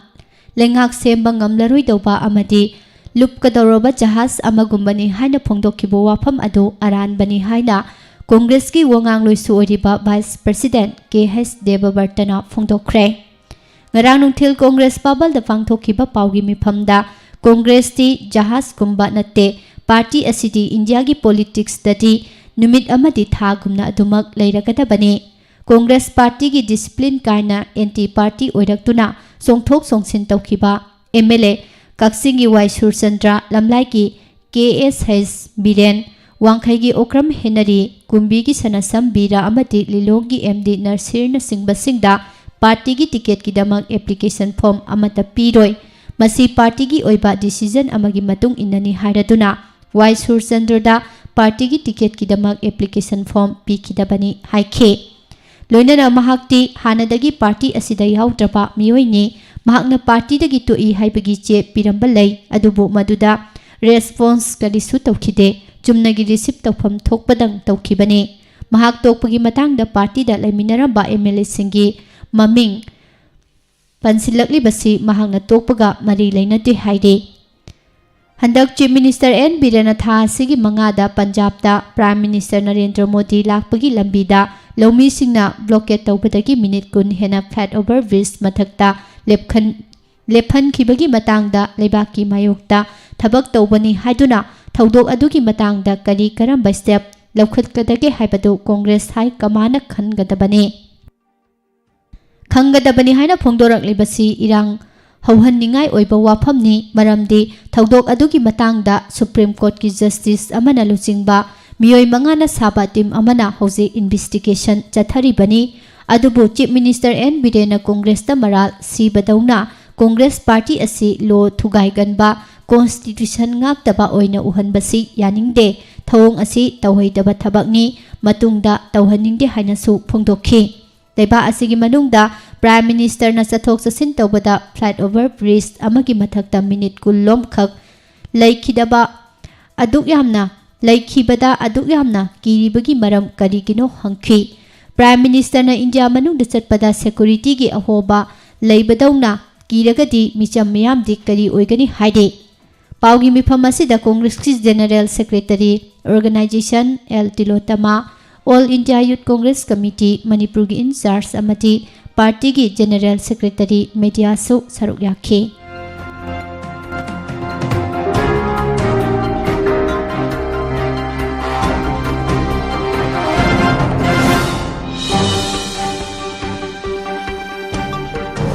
ꯂꯩꯉꯥꯛ ꯁꯦꯝꯕ ꯉꯝꯂꯔꯣꯏꯗꯧꯕ ꯑꯃꯗꯤ ꯂꯨꯞꯀꯗꯧꯔꯕ ꯖꯍꯥꯖ ꯑꯃꯒꯨꯝꯕꯅꯤ ꯍꯥꯏꯅ ꯐꯣꯡꯗꯣꯛꯈꯤꯕ ꯋꯥꯐꯝ ꯑꯗꯨ ꯑꯔꯥꯟꯕꯅꯤ ꯍꯥꯏꯅ ꯀꯣꯡꯒ꯭ꯔꯦꯁꯀꯤ ꯋꯥꯉꯥꯡꯂꯣꯏꯁꯨ ꯑꯣꯏꯔꯤꯕ ꯚꯥꯏꯁ ꯄ꯭ꯔꯁꯤꯗꯦꯟꯠ ꯀꯦ ꯍꯩꯁ ꯗꯦꯕꯕꯔꯇꯅ ꯐꯣꯡꯗꯣꯛꯈ꯭ꯔꯦ꯫ ꯉꯔꯥꯡ ꯅꯨꯡꯊꯤꯜ ꯀꯣꯡꯒ꯭ꯔꯦꯁ ꯚꯕꯟꯗ ꯄꯥꯡꯊꯣꯛꯈꯤꯕ ꯄꯥꯎꯒꯤ ꯃꯤꯐꯝꯗ ꯀꯣꯡꯒ꯭ꯔꯦꯁꯇꯤ ꯖꯍꯥꯖꯀꯨꯝꯕ ꯅꯠꯇꯦ, ꯄꯥꯔꯇꯤ ꯑꯁꯤꯗꯤ ꯏꯟꯗꯤꯌꯥꯒꯤ ꯄꯣꯂꯤꯇꯤꯛꯁꯇꯗꯤ ꯅꯨꯃꯤꯠ ꯑꯃꯗꯤ ꯊꯥꯒꯨꯝꯅ ꯑꯗꯨꯃꯛ ꯂꯩꯔꯒꯗꯕꯅꯤ꯫ ꯀꯣꯡꯒ꯭ꯔꯦꯁ ꯄꯥꯔꯇꯤꯒꯤ ꯗꯤꯁꯤꯄ꯭ꯂꯤꯟ ꯀꯥꯏꯅ ꯑꯦꯟꯇꯤ ꯄꯥꯔꯇꯤ ꯑꯣꯏꯔꯛꯇꯨꯅ ꯆꯣꯡꯊꯣꯛ ꯆꯣꯡꯁꯤꯟ ꯇꯧꯈꯤꯕ ꯑꯦꯝ ꯑꯦꯜ ꯑꯦ ꯀꯛꯆꯤꯡꯒꯤ ꯋꯥꯏ ꯁꯨꯔꯆꯟꯗ꯭ꯔ, ꯂꯝꯂꯥꯏꯒꯤ ꯀꯦ ꯑꯦꯁ ꯍꯩꯁ ꯕꯤꯔꯦꯟ, ꯋꯥꯡꯈꯩꯒꯤ ꯑꯣꯀ꯭ꯔꯝ ꯍꯦꯅꯔꯤ, ꯀꯨꯝꯕꯤꯒꯤ ꯁꯅꯥꯁꯝ ꯕꯤꯔꯥ ꯑꯃꯗꯤ ꯂꯤꯂꯣꯡꯒꯤ ꯑꯦꯝ ꯗꯤ ꯅꯔꯁꯤꯔꯅꯆꯤꯡꯕꯁꯤꯡꯗ ꯄꯥꯔꯇꯤꯒꯤ ꯇꯤꯀꯦꯠꯀꯤꯗꯃꯛ ꯑꯦꯄ꯭ꯂꯤꯀꯦꯁꯟ ꯐꯣꯔꯝ ꯑꯃꯠꯇ ꯄꯤꯔꯣꯏ꯫ ꯃꯁꯤ ꯄꯥꯔꯇꯤꯒꯤ ꯑꯣꯏꯕ ꯗꯤꯁꯤꯖꯟ ꯑꯃꯒꯤ ꯃꯇꯨꯡ ꯏꯟꯅꯅꯤ ꯍꯥꯏꯔꯗꯨꯅ ꯋꯥꯏ ꯁꯨꯔꯆꯟꯗ꯭ꯔꯗ ꯄꯥꯔꯇꯤꯒꯤ ꯇꯤꯀꯦꯠꯀꯤꯗꯃꯛ ꯑꯦꯄ꯭ꯂꯤꯀꯦꯁꯟ ꯐꯣꯔꯝ ꯄꯤꯈꯤꯗꯕꯅꯤ ꯍꯥꯏꯈꯤ꯫ ꯂꯣꯏꯅꯅ ꯃꯍꯥꯛꯇꯤ ꯍꯥꯟꯅꯗꯒꯤ ꯄꯥꯔꯇꯤ ꯑꯁꯤꯗ ꯌꯥꯎꯗ꯭ꯔꯕ ꯃꯤꯑꯣꯏꯅꯤ꯫ ꯃꯍꯥꯛꯅ ꯄꯥꯔꯇꯤꯗꯒꯤ ꯇꯣꯛꯏ ꯍꯥꯏꯕꯒꯤ ꯆꯦ ꯄꯤꯔꯝꯕ ꯂꯩ, ꯑꯗꯨꯕꯨ ꯃꯗꯨꯗ ꯔꯦꯁꯄꯣꯟꯁ ꯀꯔꯤꯁꯨ ꯇꯧꯈꯤꯗꯦ꯫ ꯆꯨꯝꯅꯒꯤ ꯔꯤꯁꯤꯞ ꯇꯧꯐꯝ ꯊꯣꯛꯄꯗꯪ ꯇꯧꯈꯤꯕꯅꯤ꯫ ꯃꯍꯥꯛ ꯇꯣꯛꯄꯒꯤ ꯃꯇꯥꯡꯗ ꯄꯥꯔꯇꯤꯗ ꯂꯩꯃꯤꯟꯅꯔꯝꯕ ꯑꯦꯝ ꯑꯦꯜ ꯑꯦꯁꯤꯡꯒꯤ ꯃꯃꯤꯡ ꯄꯟꯁꯤꯜꯂꯛꯂꯤꯕꯁꯤ ꯃꯍꯥꯛꯅ ꯇꯣꯛꯄꯒ ꯃꯔꯤ ꯂꯩꯅꯗꯦ ꯍꯥꯏꯔꯤ꯫ ꯍꯟꯗꯛ ꯆꯤꯐ ꯃꯤꯅꯤꯁꯇꯔ ꯑꯦꯟ ꯕꯤꯔꯦꯟꯅ ꯊꯥ ꯑꯁꯤꯒꯤ ꯃꯉꯥꯗ ꯄꯟꯖꯥꯕꯇ ꯄ꯭ꯔꯥꯏꯝ ꯃꯤꯅꯤꯁꯇꯔ ꯅꯔꯦꯟꯗ꯭ꯔ ꯃꯣꯗꯤ ꯂꯥꯛꯄꯒꯤ ꯂꯝꯕꯤꯗ ꯂꯧꯃꯤꯁꯤꯡꯅ ꯕ꯭ꯂꯣꯀꯦꯠ ꯇꯧꯕꯗꯒꯤ ꯃꯤꯅꯤꯠ ꯀꯨꯟ ꯍꯦꯟꯅ ꯐ꯭ꯂꯥꯏꯠ ꯑꯣꯚꯔ ꯕ꯭ꯔꯤꯖ ꯃꯊꯛꯇ ꯂꯦꯞꯈꯟ-, ꯂꯦꯞꯍꯟꯈꯤꯕꯒꯤ ꯃꯇꯥꯡꯗ ꯂꯩꯕꯥꯛꯀꯤ ꯃꯥꯌꯣꯛꯇ ꯊꯕꯛ ꯇꯧꯕꯅꯤ ꯍꯥꯏꯗꯨꯅ ꯊꯧꯗꯣꯛ ꯑꯗꯨꯒꯤ ꯃꯇꯥꯡꯗ ꯀꯔꯤ ꯀꯔꯝꯕ ꯁ꯭ꯇꯦꯞ ꯂꯧꯈꯠꯀꯗꯒꯦ ꯍꯥꯏꯕꯗꯨ ꯀꯣꯡꯒ꯭ꯔꯦꯁ ꯍꯥꯏ ꯀꯃꯥꯟꯅ ꯈꯟꯒꯗꯕꯅꯤ꯫ ꯈꯪꯒꯗꯕꯅꯤ ꯍꯥꯏꯅ ꯐꯣꯡꯗꯣꯔꯛꯂꯤꯕꯁꯤ ꯏꯔꯥꯡ ꯍꯧꯍꯟꯅꯤꯡꯉꯥꯏ ꯑꯣꯏꯕ ꯋꯥꯐꯝꯅꯤ, ꯃꯔꯝꯗꯤ ꯊꯧꯗꯣꯛ ꯑꯗꯨꯒꯤ ꯃꯇꯥꯡꯗ ꯁꯨꯄ꯭ꯔꯤꯝ ꯀꯣꯔꯠꯀꯤ ꯖꯁꯇꯤꯁ ꯑꯃꯅ ꯂꯨꯆꯤꯡꯕ ꯃꯤꯑꯣꯏ ꯃꯉꯥꯅ ꯁꯥꯕ ꯇꯤꯝ ꯑꯃꯅ ꯍꯧꯖꯤꯛ ꯏꯟꯚꯦꯁꯇꯤꯒꯦꯁꯟ ꯆꯠꯊꯔꯤꯕꯅꯤ꯫ ꯑꯗꯨꯕꯨ ꯆꯤꯐ ꯃꯤꯅꯤꯁꯇꯔ ꯑꯦꯟ ꯕꯤꯔꯦꯟꯅ ꯀꯣꯡꯒ꯭ꯔꯦꯁꯇ ꯃꯔꯥꯜ ꯁꯤꯕꯗꯧꯅ ꯀꯣꯡꯒ꯭ꯔꯦꯁ ꯄꯥꯔꯇꯤ ꯑꯁꯤ ꯂꯣ ꯊꯨꯒꯥꯏꯒꯟꯕ, ꯀꯣꯟꯁꯇꯤꯇ꯭ꯌꯨꯁꯟ ꯉꯥꯛꯇꯕ ꯑꯣꯏꯅ ꯎꯍꯟꯕꯁꯤ ꯌꯥꯅꯤꯡꯗꯦ꯫ ꯊꯧꯑꯣꯡ ꯑꯁꯤ ꯇꯧꯍꯩꯗꯕ ꯊꯕꯛꯅꯤ, ꯃꯇꯨꯡꯗ ꯇꯧꯍꯟꯅꯤꯡꯗꯦ ꯍꯥꯏꯅꯁꯨ ꯐꯣꯡꯗꯣꯛꯈꯤ꯫ ꯂꯩꯕꯥꯛ ꯑꯁꯤꯒꯤ ꯃꯅꯨꯡꯗ ꯄ꯭ꯔꯥꯏꯝ ꯃꯤꯅꯤꯁꯇꯔꯅ ꯆꯠꯊꯣꯛ ꯆꯠꯁꯤꯟ ꯇꯧꯕꯗ ꯐ꯭ꯂꯥꯏꯠ ꯑꯣꯚꯔ ꯕ꯭ꯔꯤꯖ ꯑꯃꯒꯤ ꯃꯊꯛꯇ ꯃꯤꯅꯤꯠ ꯀꯨꯟ ꯂꯣꯝꯈꯛ ꯂꯩꯈꯤꯗꯕ ꯑꯗꯨꯛ ꯌꯥꯝꯅ, ꯂꯩꯈꯤꯕꯗ ꯑꯗꯨꯛ ꯌꯥꯝꯅ ꯀꯤꯔꯤꯕꯒꯤ ꯃꯔꯝ ꯀꯔꯤꯒꯤꯅꯣ ꯍꯪꯈꯤ꯫ ꯄ꯭ꯔꯥꯏꯝ ꯃꯤꯅꯤꯁꯇꯔꯅ ꯏꯟꯗꯤꯌꯥ ꯃꯅꯨꯡꯗ ꯆꯠꯄꯗ ꯁꯦꯀꯨꯔꯤꯇꯤꯒꯤ ꯑꯍꯣꯕ ꯂꯩꯕꯗꯧꯅ ꯀꯤꯔꯒꯗꯤ ꯃꯤꯆꯝ ꯃꯤꯌꯥꯝꯗꯤ ꯀꯔꯤ ꯑꯣꯏꯒꯅꯤ ꯍꯥꯏꯔꯤ꯫ ꯄꯥꯎꯒꯤ ꯃꯤꯐꯝ ꯑꯁꯤꯗ ꯀꯣꯡꯒ꯭ꯔꯦꯁꯀꯤ general secretary, organisation, L Tilotama, all India youth Congress committee ꯃꯅꯤꯄꯨꯔꯒꯤ ꯏꯟꯆꯥꯔꯖ ꯑꯃꯗꯤ ꯄꯥꯔꯇꯤꯒꯤ ꯖꯦꯅꯔꯦꯜ ꯁꯦꯀ꯭ꯔꯦꯇꯔꯤ ꯃꯦꯗꯤꯌꯥꯁꯨ ꯁꯔꯨꯛ ꯌꯥꯈꯤ꯫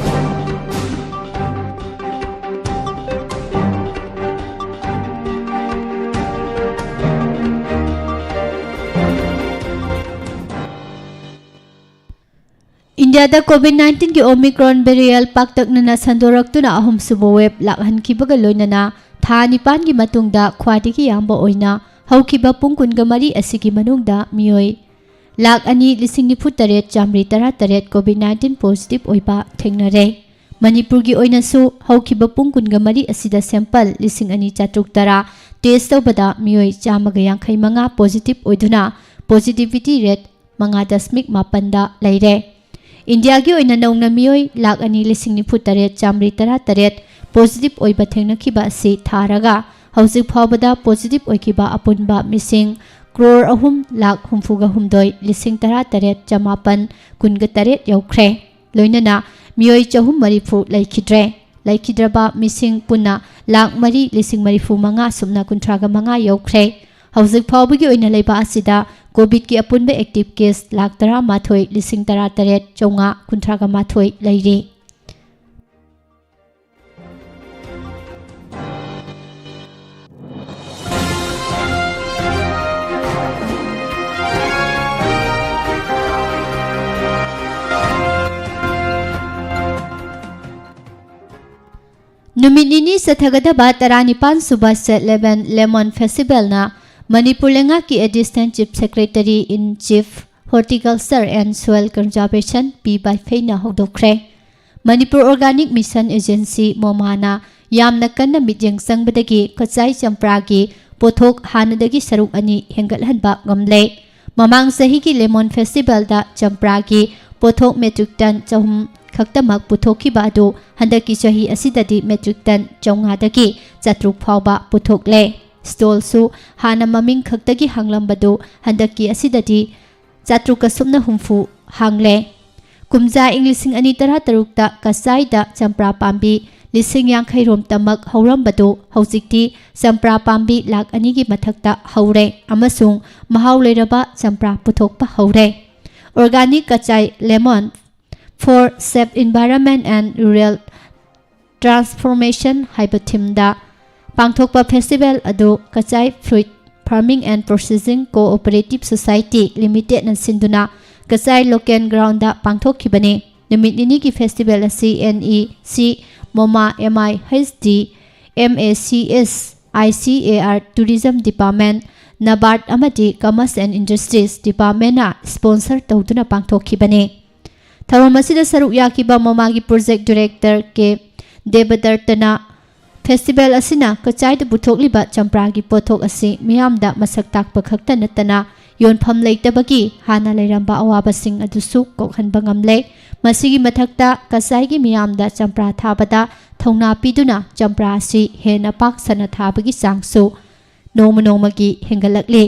ꯏꯟꯗꯤꯌꯥꯗ ꯀꯣꯚꯤꯗ ꯅꯥꯏꯟꯇꯤꯟꯒꯤ ꯑꯣꯃꯤꯀ꯭ꯔꯣꯟ ꯚꯦꯔꯤꯌꯦꯟꯠ ꯄꯥꯛꯇꯛꯅꯅ ꯁꯟꯗꯣꯔꯛꯇꯨꯅ ꯑꯍꯨꯝꯁꯨꯕ ꯋꯦꯕ ꯂꯥꯛꯍꯟꯈꯤꯕꯒ ꯂꯣꯏꯅꯅ ꯊꯥ ꯅꯤꯄꯥꯟꯒꯤ ꯃꯇꯨꯡꯗ ꯈ꯭ꯋꯥꯏꯗꯒꯤ ꯌꯥꯝꯕ ꯑꯣꯏꯅ ꯍꯧꯈꯤꯕ ꯄꯨꯡ ꯀꯨꯟꯒ ꯃꯔꯤ ꯑꯁꯤꯒꯤ ꯃꯅꯨꯡꯗ ꯃꯤꯑꯣꯏ ꯂꯥꯛ ꯑꯅꯤ ꯂꯤꯁꯤꯡ ꯅꯤꯐꯨ ꯇꯔꯦꯠ ꯆꯥꯃꯔꯤ ꯇꯔꯥ ꯇꯔꯦꯠ ꯀꯣꯚꯤꯗ ꯅꯥꯏꯟꯇꯤꯟ ꯄꯣꯖꯤꯇꯤꯚ ꯑꯣꯏꯕ ꯊꯦꯡꯅꯔꯦ꯫ ꯃꯅꯤꯄꯨꯔꯒꯤ ꯑꯣꯏꯅꯁꯨ ꯍꯧꯈꯤꯕ ꯄꯨꯡ ꯀꯨꯟꯒ ꯃꯔꯤ ꯑꯁꯤꯗ ꯁꯦꯝꯄꯜ ꯂꯤꯁꯤꯡ ꯑꯅꯤ ꯆꯥꯇ꯭ꯔꯨꯛ ꯇꯔꯥ ꯇꯦꯁ ꯇꯧꯕꯗ ꯃꯤꯑꯣꯏ ꯆꯥꯝꯃꯒ ꯌꯥꯡꯈꯩ ꯃꯉꯥ ꯄꯣꯖꯤꯇꯤꯚ ꯑꯣꯏꯗꯨꯅ ꯄꯣꯖꯤꯇꯤꯚꯤꯇꯤ ꯔꯦꯠ ꯃꯉꯥ ꯗꯁꯃꯤꯛ ꯃꯥꯄꯟꯗ ꯂꯩꯔꯦ꯫ ꯏꯟꯗꯤꯌꯥꯒꯤ ꯑꯣꯏꯅ ꯅꯧꯅ ꯃꯤꯑꯣꯏ ꯂꯥꯛ ꯑꯅꯤ ꯂꯤꯁꯤꯡ ꯅꯤꯐꯨ ꯇꯔꯦꯠ ꯆꯥꯃꯔꯤ ꯇꯔꯥ ꯇꯔꯦꯠ ꯄꯣꯖꯤꯇꯤꯚ ꯑꯣꯏꯕ ꯊꯦꯡꯅꯈꯤꯕ ꯑꯁꯤ ꯊꯥꯔꯒ ꯍꯧꯖꯤꯛ ꯐꯥꯎꯕꯗ ꯄꯣꯖꯤꯇꯤꯚ ꯑꯣꯏꯈꯤꯕ ꯑꯄꯨꯟꯕ ꯃꯤꯁꯤꯡ ꯀ꯭ꯔꯣꯔ ꯑꯍꯨꯝ ꯂꯥꯛ ꯍꯨꯝꯐꯨꯒ ꯍꯨꯝꯗꯣꯏ ꯂꯤꯁꯤꯡ ꯇꯔꯥ ꯇꯔꯦꯠ ꯆꯃꯥꯄꯟ ꯀꯨꯟꯒ ꯇꯔꯦꯠ ꯌꯧꯈ꯭ꯔꯦ꯫ ꯂꯣꯏꯅꯅ ꯃꯤꯑꯣꯏ ꯆꯍꯨꯝ ꯃꯔꯤꯐꯨ ꯂꯩꯈꯤꯗ꯭ꯔꯦ꯫ ꯂꯩꯈꯤꯗ꯭ꯔꯕ ꯃꯤꯁꯤꯡ ꯄꯨꯟꯅ ꯂꯥꯛ ꯃꯔꯤ ꯂꯤꯁꯤꯡ ꯃꯔꯤꯐꯨ ꯃꯉꯥ ꯁꯨꯞꯅ ꯀꯨꯟꯊ꯭ꯔꯥꯒ ꯃꯉꯥ ꯌꯧꯈ꯭ꯔꯦ꯫ ꯍꯧꯖꯤꯛ ꯐꯥꯎꯕꯒꯤ ꯑꯣꯏꯅ ꯂꯩꯕꯥꯛ ꯑꯁꯤꯗ ꯀꯣꯚꯤꯗꯀꯤ ꯑꯄꯨꯟꯕ ꯑꯦꯛꯇꯤꯚ ꯀꯦꯁ ꯂꯥꯛ ꯇꯔꯥꯃꯥꯊꯣꯏ ꯂꯤꯁꯤꯡ ꯇꯔꯥ ꯇꯔꯦꯠ ꯆꯥꯝꯃꯉꯥ ꯀꯨꯟꯊ꯭ꯔꯥꯒ ꯃꯥꯊꯣꯏ ꯂꯩꯔꯤ꯫ ꯅꯨꯃꯤꯠ ꯅꯤꯅꯤ ꯆꯠꯊꯒꯗꯕ ꯇꯔꯥꯅꯤꯄꯥꯟ ꯁꯨꯕ ꯁꯦꯠ ꯂꯦꯃꯟ ꯂꯦꯃꯣꯟ ꯐꯦꯁꯇꯤꯚꯦꯜꯅ ꯃꯅꯤꯄꯨꯔ ꯂꯩꯉꯥꯛꯀꯤ additional chief secretary in chief horticulture and soil conservation P ꯕꯥꯏꯐꯩꯅ ꯍꯧꯗꯣꯛꯈ꯭ꯔꯦ꯫ ꯃꯅꯤꯄꯨꯔ ꯑꯣꯔꯒꯥꯅꯤꯛ ꯃꯤꯁꯟ ꯑꯦꯖꯦꯟꯁꯤ, ꯃꯣꯃꯥꯅ ꯌꯥꯝꯅ ꯀꯟꯅ ꯃꯤꯠꯌꯦꯡ ꯆꯪꯕꯗꯒꯤ ꯀꯆꯥꯏ ꯆꯝꯄ꯭ꯔꯥꯒꯤ ꯄꯣꯠꯊꯣꯛ ꯍꯥꯟꯅꯗꯒꯤ ꯁꯔꯨꯛ ꯑꯅꯤ ꯍꯦꯟꯒꯠꯍꯟꯕ ꯉꯝꯂꯦ꯫ ꯃꯃꯥꯡ ꯆꯍꯤꯒꯤ ꯂꯦꯃꯣꯟ ꯐꯦꯁꯇꯤꯚꯦꯜꯗ ꯆꯝꯄ꯭ꯔꯥꯒꯤ ꯄꯣꯠꯊꯣꯛ ꯃꯦꯇ꯭ꯔꯤꯛ ꯇꯟ ꯆꯍꯨꯝ ꯈꯛꯇꯃꯛ ꯄꯨꯊꯣꯛꯈꯤꯕ ꯑꯗꯨ ꯍꯟꯗꯛꯀꯤ ꯆꯍꯤ ꯑꯁꯤꯗꯗꯤ ꯃꯦꯇ꯭ꯔꯤꯛ ꯇꯟ ꯆꯥꯝꯃꯉꯥꯗꯒꯤ ꯆꯥꯇ꯭ꯔꯨꯛ ꯐꯥꯎꯕ ꯄꯨꯊꯣꯛꯂꯦ꯫ ꯁ꯭ꯇꯣꯜꯁꯨ ꯍꯥꯟꯅ ꯃꯃꯤꯡ ꯈꯛꯇꯒꯤ ꯍꯥꯡꯂꯝꯕꯗꯨ ꯍꯟꯗꯛꯀꯤ ꯑꯁꯤꯗꯗꯤ ꯆꯥꯇ꯭ꯔꯨꯛꯀ ꯁꯨꯞꯅ ꯍꯨꯝꯐꯨ ꯍꯥꯡꯂꯦ꯫ ꯀꯨꯝꯖꯥ ꯏꯪ ꯂꯤꯁꯤꯡ ꯑꯅꯤ ꯇꯔꯥꯇꯔꯨꯛꯇ ꯀꯆꯥꯏꯗ ꯆꯝꯄ꯭ꯔꯥ ꯄꯥꯝꯕꯤ ꯂꯤꯁꯤꯡ ꯌꯥꯡꯈꯩ ꯔꯣꯝꯇꯃꯛ ꯍꯧꯔꯝꯕꯗꯨ ꯍꯧꯖꯤꯛꯇꯤ ꯆꯝꯄ꯭ꯔꯥ ꯄꯥꯝꯕꯤ ꯂꯥꯛ ꯑꯅꯤꯒꯤ ꯃꯊꯛꯇ ꯍꯧꯔꯦ ꯑꯃꯁꯨꯡ ꯃꯍꯥꯎ ꯂꯩꯔꯕ ꯆꯝꯄ꯭ꯔꯥ ꯄꯨꯊꯣꯛꯄ ꯍꯧꯔꯦ꯫ Organic Kachai Lemon for Safe Environment and Rural Transformation ꯍꯥꯏꯕ ꯊꯤꯝꯗ ꯄꯥꯡꯊꯣꯛꯄ ꯐꯦꯁꯇꯤꯚꯦꯜ ꯑꯗꯨ Kachai fruit farming and processing cooperative society ꯂꯤꯃꯤꯇꯦꯗꯅ ꯁꯤꯟꯗꯨꯅ ꯀꯆꯥꯏ ꯂꯣꯀꯦꯜ ꯒ꯭ꯔꯥꯎꯟꯗ ꯄꯥꯡꯊꯣꯛꯈꯤꯕꯅꯤ꯫ ꯅꯨꯃꯤꯠ ꯅꯤꯅꯤꯒꯤ ꯐꯦꯁꯇꯤꯚꯦꯜ ꯑꯁꯤ NEC, MoMA, MIHD, MACS, ICAR, Tourism Department, NABARD ꯑꯃꯗꯤ Commerce and Industries Departmentꯅ ꯁ꯭ꯄꯣꯟꯁꯔ ꯇꯧꯗꯨꯅ ꯄꯥꯡꯊꯣꯛꯈꯤꯕꯅꯤ꯫ ꯊꯧꯔꯝ ꯑꯁꯤꯗ ꯁꯔꯨꯛ ꯌꯥꯈꯤꯕ MoMAꯒꯤ ꯄ꯭ꯔꯣꯖꯦꯛ ꯗꯤꯔꯦꯛꯇꯔ ꯀꯦ ꯗꯦꯕꯗꯠꯇꯅ ꯐꯦꯁꯇꯤꯚꯦꯜ ꯑꯁꯤꯅ ꯀꯆꯥꯏꯗ ꯄꯨꯊꯣꯛꯂꯤꯕ ꯆꯝꯄ꯭ꯔꯥꯒꯤ ꯄꯣꯠꯊꯣꯛ ꯑꯁꯤ ꯃꯤꯌꯥꯝꯗ ꯃꯁꯛ ꯇꯥꯛꯄ ꯈꯛꯇ ꯅꯠꯇꯅ ꯌꯣꯟꯐꯝ ꯂꯩꯇꯕꯒꯤ ꯍꯥꯟꯅ ꯂꯩꯔꯝꯕ ꯑꯋꯥꯕꯁꯤꯡ ꯑꯗꯨꯁꯨ ꯀꯣꯛꯍꯟꯕ ꯉꯝꯂꯦ꯫ ꯃꯁꯤꯒꯤ ꯃꯊꯛꯇ ꯀꯆꯥꯏꯒꯤ ꯃꯤꯌꯥꯝꯗ ꯆꯝꯄ꯭ꯔꯥ ꯊꯥꯕꯗ ꯊꯧꯅꯥ ꯄꯤꯗꯨꯅ ꯆꯝꯄ꯭ꯔꯥ ꯑꯁꯤ ꯍꯦꯟꯅ ꯄꯥꯛ ꯁꯟꯅ ꯊꯥꯕꯒꯤ ꯆꯥꯡꯁꯨ ꯅꯣꯡꯃ ꯅꯣꯡꯃꯒꯤ ꯍꯦꯟꯒꯠꯂꯛꯂꯤ꯫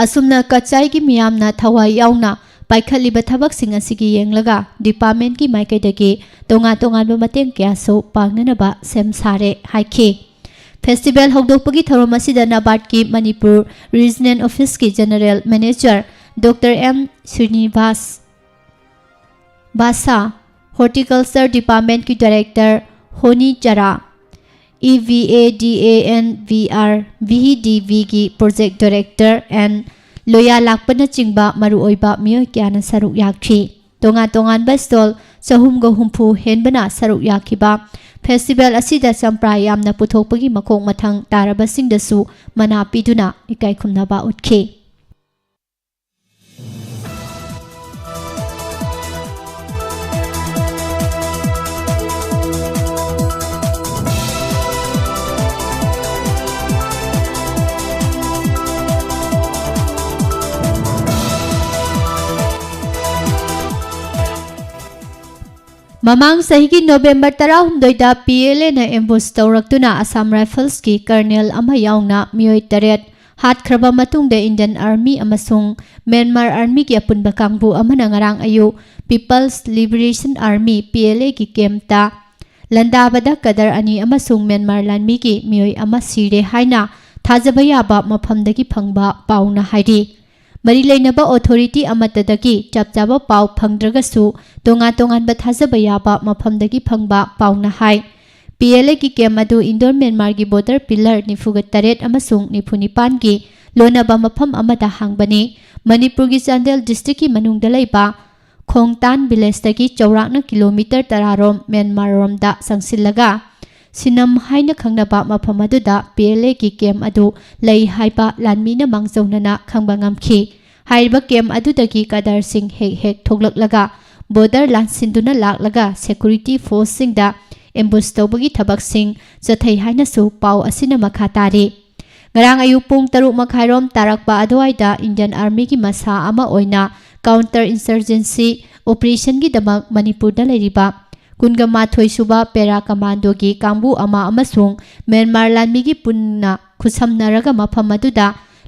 ꯑꯁꯨꯝꯅ ꯀꯆꯥꯏꯒꯤ ꯃꯤꯌꯥꯝꯅ ꯊꯋꯥꯏ ꯌꯥꯎꯅ ꯄꯥꯏꯈꯠꯂꯤꯕ ꯊꯕꯛꯁꯤꯡ ꯑꯁꯤꯒꯤ ꯌꯦꯡꯂꯒ ꯗꯤꯄꯥꯔꯠꯃꯦꯟꯠꯀꯤ ꯃꯥꯏꯀꯩꯗꯒꯤ ꯇꯣꯉꯥꯟ ꯇꯣꯉꯥꯟꯕ ꯃꯇꯦꯡ ꯀꯌꯥꯁꯨ ꯄꯥꯡꯅꯅꯕ ꯁꯦꯝ ꯁꯥꯔꯦ ꯍꯥꯏꯈꯤ꯫ ꯐꯦꯁꯇꯤꯚꯦꯜ ꯍꯧꯗꯣꯛꯄꯒꯤ ꯊꯧꯔꯝ ꯑꯁꯤꯗ NABARDꯀꯤ ꯃꯅꯤꯄꯨꯔ ꯔꯤꯖꯅꯦꯜ ꯑꯣꯐꯤꯁꯀꯤ general manager doctor M Srinivas Basha, horticulture ꯗꯤꯄꯥꯔꯠꯃꯦꯟꯠꯀꯤ ꯗꯥꯏꯔꯦꯛꯇꯔ ꯍꯣꯅꯤ ꯆꯔꯥ, EVADANVR, VDVꯒꯤ ꯄ꯭ꯔꯣꯖꯦꯛ ꯗꯥꯏꯔꯦꯛꯇꯔ ꯑꯦꯟ ꯂꯣꯌꯥ ꯂꯥꯛꯄꯅꯆꯤꯡꯕ ꯃꯔꯨꯑꯣꯏꯕ ꯃꯤꯑꯣꯏ ꯀꯌꯥꯅ ꯁꯔꯨꯛ ꯌꯥꯈꯤ꯫ ꯇꯣꯉꯥꯟ ꯇꯣꯉꯥꯟꯕ ꯁ꯭ꯇꯣꯜ ꯆꯍꯨꯝꯒ ꯍꯨꯝꯐꯨ ꯍꯦꯟꯕꯅ ꯁꯔꯨꯛ ꯌꯥꯈꯤꯕ ꯐꯦꯁꯇꯤꯚꯦꯜ ꯑꯁꯤꯗ ꯆꯝꯄ꯭ꯔꯥ ꯌꯥꯝꯅ ꯄꯨꯊꯣꯛꯄꯒꯤ ꯃꯈꯣꯡ ꯃꯊꯪ ꯇꯥꯔꯕꯁꯤꯡꯗꯁꯨ ꯃꯅꯥ ꯄꯤꯗꯨꯅ ꯏꯀꯥꯏ ꯈꯨꯝꯅꯕ ꯎꯠꯈꯤ꯫ ꯃꯃꯥꯡ ꯆꯍꯤꯒꯤ ꯅꯣꯕꯦꯝꯕꯔ ꯇꯔꯥꯍꯨꯝꯗꯣꯏꯗ PLAꯅ ambush ꯇꯧꯔꯛꯇꯨꯅ Assam Riflesꯀꯤ colonel ꯑꯃ ꯌꯥꯎꯅ ꯃꯤꯑꯣꯏ ꯇꯔꯦꯠ ꯍꯥꯠꯈ꯭ꯔꯕ ꯃꯇꯨꯡꯗ Indian Army ꯑꯃꯁꯨꯡ Myanmar Armyꯒꯤ ꯑꯄꯨꯟꯕ ꯀꯥꯡꯕꯨ ꯑꯃꯅ ꯉꯔꯥꯡ ꯑꯌꯨꯛ People's Liberation Army, PLAꯒꯤ campꯇ ꯂꯥꯟꯗꯥꯕꯗ cadre ꯑꯅꯤ ꯑꯃꯁꯨꯡ ꯃ꯭ꯌꯥꯟꯃꯥꯔ ꯂꯥꯟꯃꯤꯒꯤ ꯃꯤꯑꯣꯏ ꯑꯃ ꯁꯤꯔꯦ ꯍꯥꯏꯅ ꯊꯥꯖꯕ ꯌꯥꯕ ꯃꯐꯝꯗꯒꯤ ꯐꯪꯕ ꯄꯥꯎꯅ ꯍꯥꯏꯔꯤ꯫ ꯃꯔꯤ ꯂꯩꯅꯕ authority ꯑꯃꯠꯇꯗꯒꯤ ꯆꯞ ꯆꯥꯕ ꯄꯥꯎ ꯐꯪꯗ꯭ꯔꯒꯁꯨ, ꯇꯣꯉꯥꯟ ꯇꯣꯉꯥꯟꯕ ꯊꯥꯖꯕ ꯌꯥꯕ ꯃꯐꯝꯗꯒꯤ ꯐꯪꯕ ꯄꯥꯎꯅ ꯍꯥꯏ꯫ PLAꯒꯤ camp ꯑꯗꯨ Indo Myanmarꯒꯤ border pillar ꯅꯤꯐꯨꯒ ꯇꯔꯦꯠ ꯑꯃꯁꯨꯡ ꯅꯤꯐꯨ ꯅꯤꯄꯥꯟꯒꯤ ꯂꯣꯟꯅꯕ ꯃꯐꯝ ꯑꯃꯗ ꯍꯥꯡꯕꯅꯤ꯫ ꯃꯅꯤꯄꯨꯔꯒꯤ ꯆꯥꯟꯗꯦꯜ ꯗꯤꯁꯇ꯭ꯔꯤꯛꯀꯤ ꯃꯅꯨꯡꯗ ꯂꯩꯕ ꯈꯣꯡꯇꯥꯟ ꯚꯤꯂꯦꯖꯇꯒꯤ ꯆꯥꯎꯔꯥꯛꯅ ꯀꯤꯂꯣꯃꯤꯇꯔ ꯇꯔꯥ ꯔꯣꯝ ꯃ꯭ꯌꯥꯟꯃꯥꯔ ꯔꯣꯝꯗ ꯆꯪꯁꯤꯜꯂꯒ ꯁꯤꯅꯝ ꯍꯥꯏꯅ ꯈꯪꯅꯕ ꯃꯐꯝ ꯑꯗꯨꯗ ꯄꯤ ꯑꯦꯜ ꯑꯦꯒꯤ ꯀꯦꯝ ꯑꯗꯨ ꯂꯩ ꯍꯥꯏꯕ ꯂꯥꯟꯃꯤꯅ ꯃꯥꯡꯖꯧꯅꯅ ꯈꯪꯕ ꯉꯝꯈꯤ꯫ ꯍꯥꯏꯔꯤꯕ ꯀꯦꯝ ꯑꯗꯨꯗꯒꯤ ꯀꯗꯔꯁꯤꯡ ꯍꯦꯛ ꯍꯦꯛ ꯊꯣꯛꯂꯛꯂꯒ ꯕꯣꯔꯗꯔ ꯂꯥꯟꯁꯤꯟꯗꯨꯅ ꯂꯥꯛꯂꯒ ꯁꯦꯀꯨꯔꯤꯇꯤ ꯐꯣꯔꯁꯁꯤꯡꯗ ꯑꯦꯝꯕꯨꯁ ꯇꯧꯕꯒꯤ ꯊꯕꯛꯁꯤꯡ ꯆꯠꯊꯩ ꯍꯥꯏꯅꯁꯨ ꯄꯥꯎ ꯑꯁꯤꯅ ꯃꯈꯥ ꯇꯥꯔꯤ꯫ ꯉꯔꯥꯡ ꯑꯌꯨꯛ ꯄꯨꯡ ꯇꯔꯨꯛ ꯃꯈꯥꯏꯔꯣꯝ ꯇꯥꯔꯛꯄ ꯑꯗꯨꯋꯥꯏꯗ ꯏꯟꯗꯤꯌꯟ ꯑꯥꯔꯃꯤꯒꯤ ꯃꯁꯥ ꯑꯃ ꯑꯣꯏꯅ ꯀꯥꯎꯟꯇꯔ ꯏꯟꯁꯔꯖꯦꯟꯁꯤ ꯑꯣꯄꯔꯦꯁꯟꯒꯤꯗꯃꯛ ꯃꯅꯤꯄꯨꯔꯗ ꯂꯩꯔꯤꯕ ꯀꯨꯟꯒ ꯃꯥꯊꯣꯏ ꯁꯨꯕ ꯄꯦꯔꯥ ꯀꯃꯥꯟꯗꯣꯒꯤ ꯀꯥꯡꯕꯨ ꯑꯃ ꯑꯃꯁꯨꯡ ꯃ꯭ꯌꯥꯟꯃꯥꯔ ꯂꯥꯟꯃꯤꯒꯤ ꯄꯨꯟꯅ ꯈꯨꯠꯁꯝꯅꯔꯒ ꯃꯐꯝ ꯑꯗꯨꯗ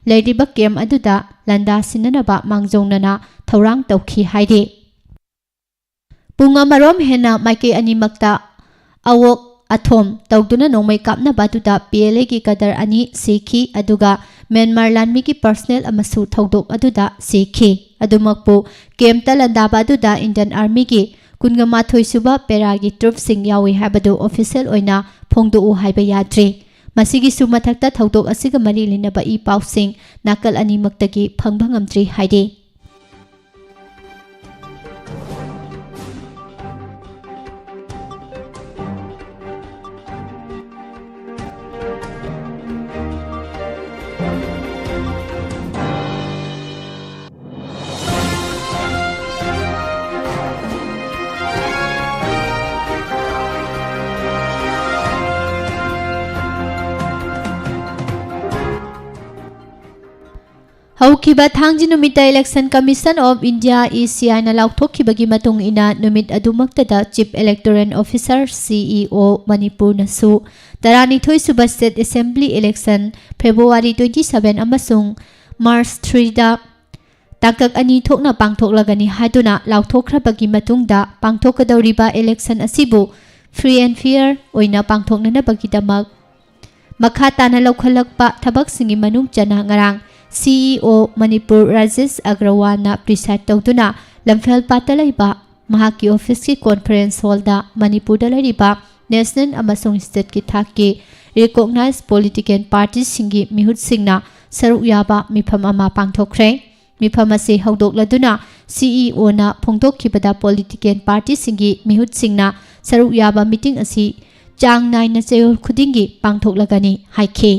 ꯂꯩꯔꯤꯕ ꯀꯦꯝ ꯑꯗꯨꯗ ꯂꯥꯟꯗꯥꯁꯤꯟꯅꯅꯕ ꯃꯥꯡꯖꯧꯅꯅ ꯊꯧꯔꯥꯡ ꯇꯧꯈꯤ ꯍꯥꯏꯔꯤ꯫ ꯄꯨꯡ ꯑꯃꯔꯣꯝ ꯍꯦꯟꯅ ꯃꯥꯏꯀꯩ ꯑꯅꯤꯃꯛꯇ ꯑꯋꯣꯛ ꯑꯊꯣꯝ ꯇꯧꯗꯨꯅ ꯅꯣꯡꯃꯩ ꯀꯥꯞꯅꯕ ꯑꯗꯨꯗ ꯄꯤ ꯑꯦꯜ ꯑꯦꯒꯤ ꯀꯗꯔ ꯑꯅꯤ ꯁꯤꯈꯤ, ꯑꯗꯨꯒ ꯃ꯭ꯌꯥꯟꯃꯥꯔ ꯂꯥꯟꯃꯤꯒꯤ ꯄꯔꯁꯅꯦꯜ ꯑꯃꯁꯨ ꯊꯧꯗꯣꯛ ꯑꯗꯨꯗ ꯁꯤꯈꯤ꯫ ꯑꯗꯨꯃꯛꯄꯨ, ꯀꯦꯝꯇ ꯂꯥꯟꯗꯥꯕ ꯑꯗꯨꯗ ꯏꯟꯗꯤꯌꯟ ꯑꯥꯔꯃꯤꯒꯤ ꯀꯨꯟꯒ ꯃꯥꯊꯣꯏ ꯁꯨꯕ ꯄꯦꯔꯥꯒꯤ ꯇ꯭ꯔꯨꯞꯁꯤꯡ ꯌꯥꯎꯏ ꯍꯥꯏꯕꯗꯨ ꯑꯣꯐꯤꯁꯤꯌꯦꯜ ꯑꯣꯏꯅ ꯐꯣꯡꯗꯣꯛꯎ ꯍꯥꯏꯕ ꯌꯥꯗ꯭ꯔꯤ꯫ ꯃꯁꯤꯒꯤꯁꯨ ꯃꯊꯛꯇ, ꯊꯧꯗꯣꯛ ꯑꯁꯤꯒ ꯃꯔꯤ ꯂꯩꯅꯕ ꯏ ꯄꯥꯎꯁꯤꯡ ꯅꯥꯀꯜ ꯑꯅꯤꯃꯛꯇꯒꯤ ꯐꯪꯕ ꯉꯝꯗ꯭ꯔꯤ ꯍꯥꯏꯔꯤ꯫ ꯍꯧꯈꯤꯕ ꯊꯥꯡꯖ ꯅꯨꯃꯤꯠꯇ Election Commission of India, E C I ꯅ ꯂꯥꯎꯊꯣꯛꯈꯤꯕꯒꯤ ꯃꯇꯨꯡ ꯏꯟꯅ, ꯅꯨꯃꯤꯠ ꯑꯗꯨꯃꯛꯇꯗ Chief Electoral Officer, C E O, ꯃꯅꯤꯄꯨꯔꯅꯁꯨ ꯇꯔꯥꯅꯤꯊꯣꯏ ꯁꯨꯕ State Assembly election February twenty seven ꯑꯃꯁꯨꯡ March three ꯗ ꯇꯥꯡꯀꯛ ꯑꯅꯤ ꯊꯣꯛꯅ ꯄꯥꯡꯊꯣꯛꯂꯒꯅꯤ ꯍꯥꯏꯗꯨꯅ ꯂꯥꯎꯊꯣꯛꯈ꯭ꯔꯕꯒꯤ ꯃꯇꯨꯡꯗ, ꯄꯥꯡꯊꯣꯛꯀꯗꯧꯔꯤꯕ election ꯑꯁꯤꯕꯨ free and fair ꯑꯣꯏꯅ ꯄꯥꯡꯊꯣꯛꯅꯅꯕꯒꯤꯗꯃꯛ ꯃꯈꯥ ꯇꯥꯅ ꯂꯧꯈꯠꯂꯛꯄ ꯊꯕꯛꯁꯤꯡꯒꯤ ꯃꯅꯨꯡ ꯆꯟꯅ ꯉꯔꯥꯡ C E O Manipur Rajesh ꯑꯒ꯭ꯔꯋꯥꯜꯅ preside ꯇꯧꯗꯨꯅ ꯂꯝꯐꯦꯜꯄꯥꯠꯇ ꯂꯩꯕ ꯃꯍꯥꯛꯀꯤ ꯑꯣꯐꯤꯁꯀꯤ conference hall ꯗ ꯃꯅꯤꯄꯨꯔꯗ ꯂꯩꯔꯤꯕ national ꯑꯃꯁꯨꯡ state ꯀꯤ ꯊꯥꯛꯀꯤ recognized political party ꯁꯤꯡꯒꯤ ꯃꯤꯍꯨꯠꯁꯤꯡꯅ ꯁꯔꯨꯛ ꯌꯥꯕ ꯃꯤꯐꯝ ꯑꯃ ꯄꯥꯡꯊꯣꯛꯈ꯭ꯔꯦ꯫ ꯃꯤꯐꯝ ꯑꯁꯤ ꯍꯧꯗꯣꯛꯂꯗꯨꯅ ꯁꯤꯏꯑꯣꯅ ꯐꯣꯡꯗꯣꯛꯈꯤꯕꯗ, ꯄꯣꯂꯤꯇꯤꯀꯦꯜ ꯄꯥꯔꯇꯤꯁꯤꯡꯒꯤ ꯃꯤꯍꯨꯠꯁꯤꯡꯅ ꯁꯔꯨꯛ ꯌꯥꯕ ꯃꯤꯇꯤꯡ ꯑꯁꯤ ꯆꯥꯡ ꯅꯥꯏꯅ ꯆꯌꯣꯜ ꯈꯨꯗꯤꯡꯒꯤ ꯄꯥꯡꯊꯣꯛꯂꯒꯅꯤ ꯍꯥꯏꯈꯤ꯫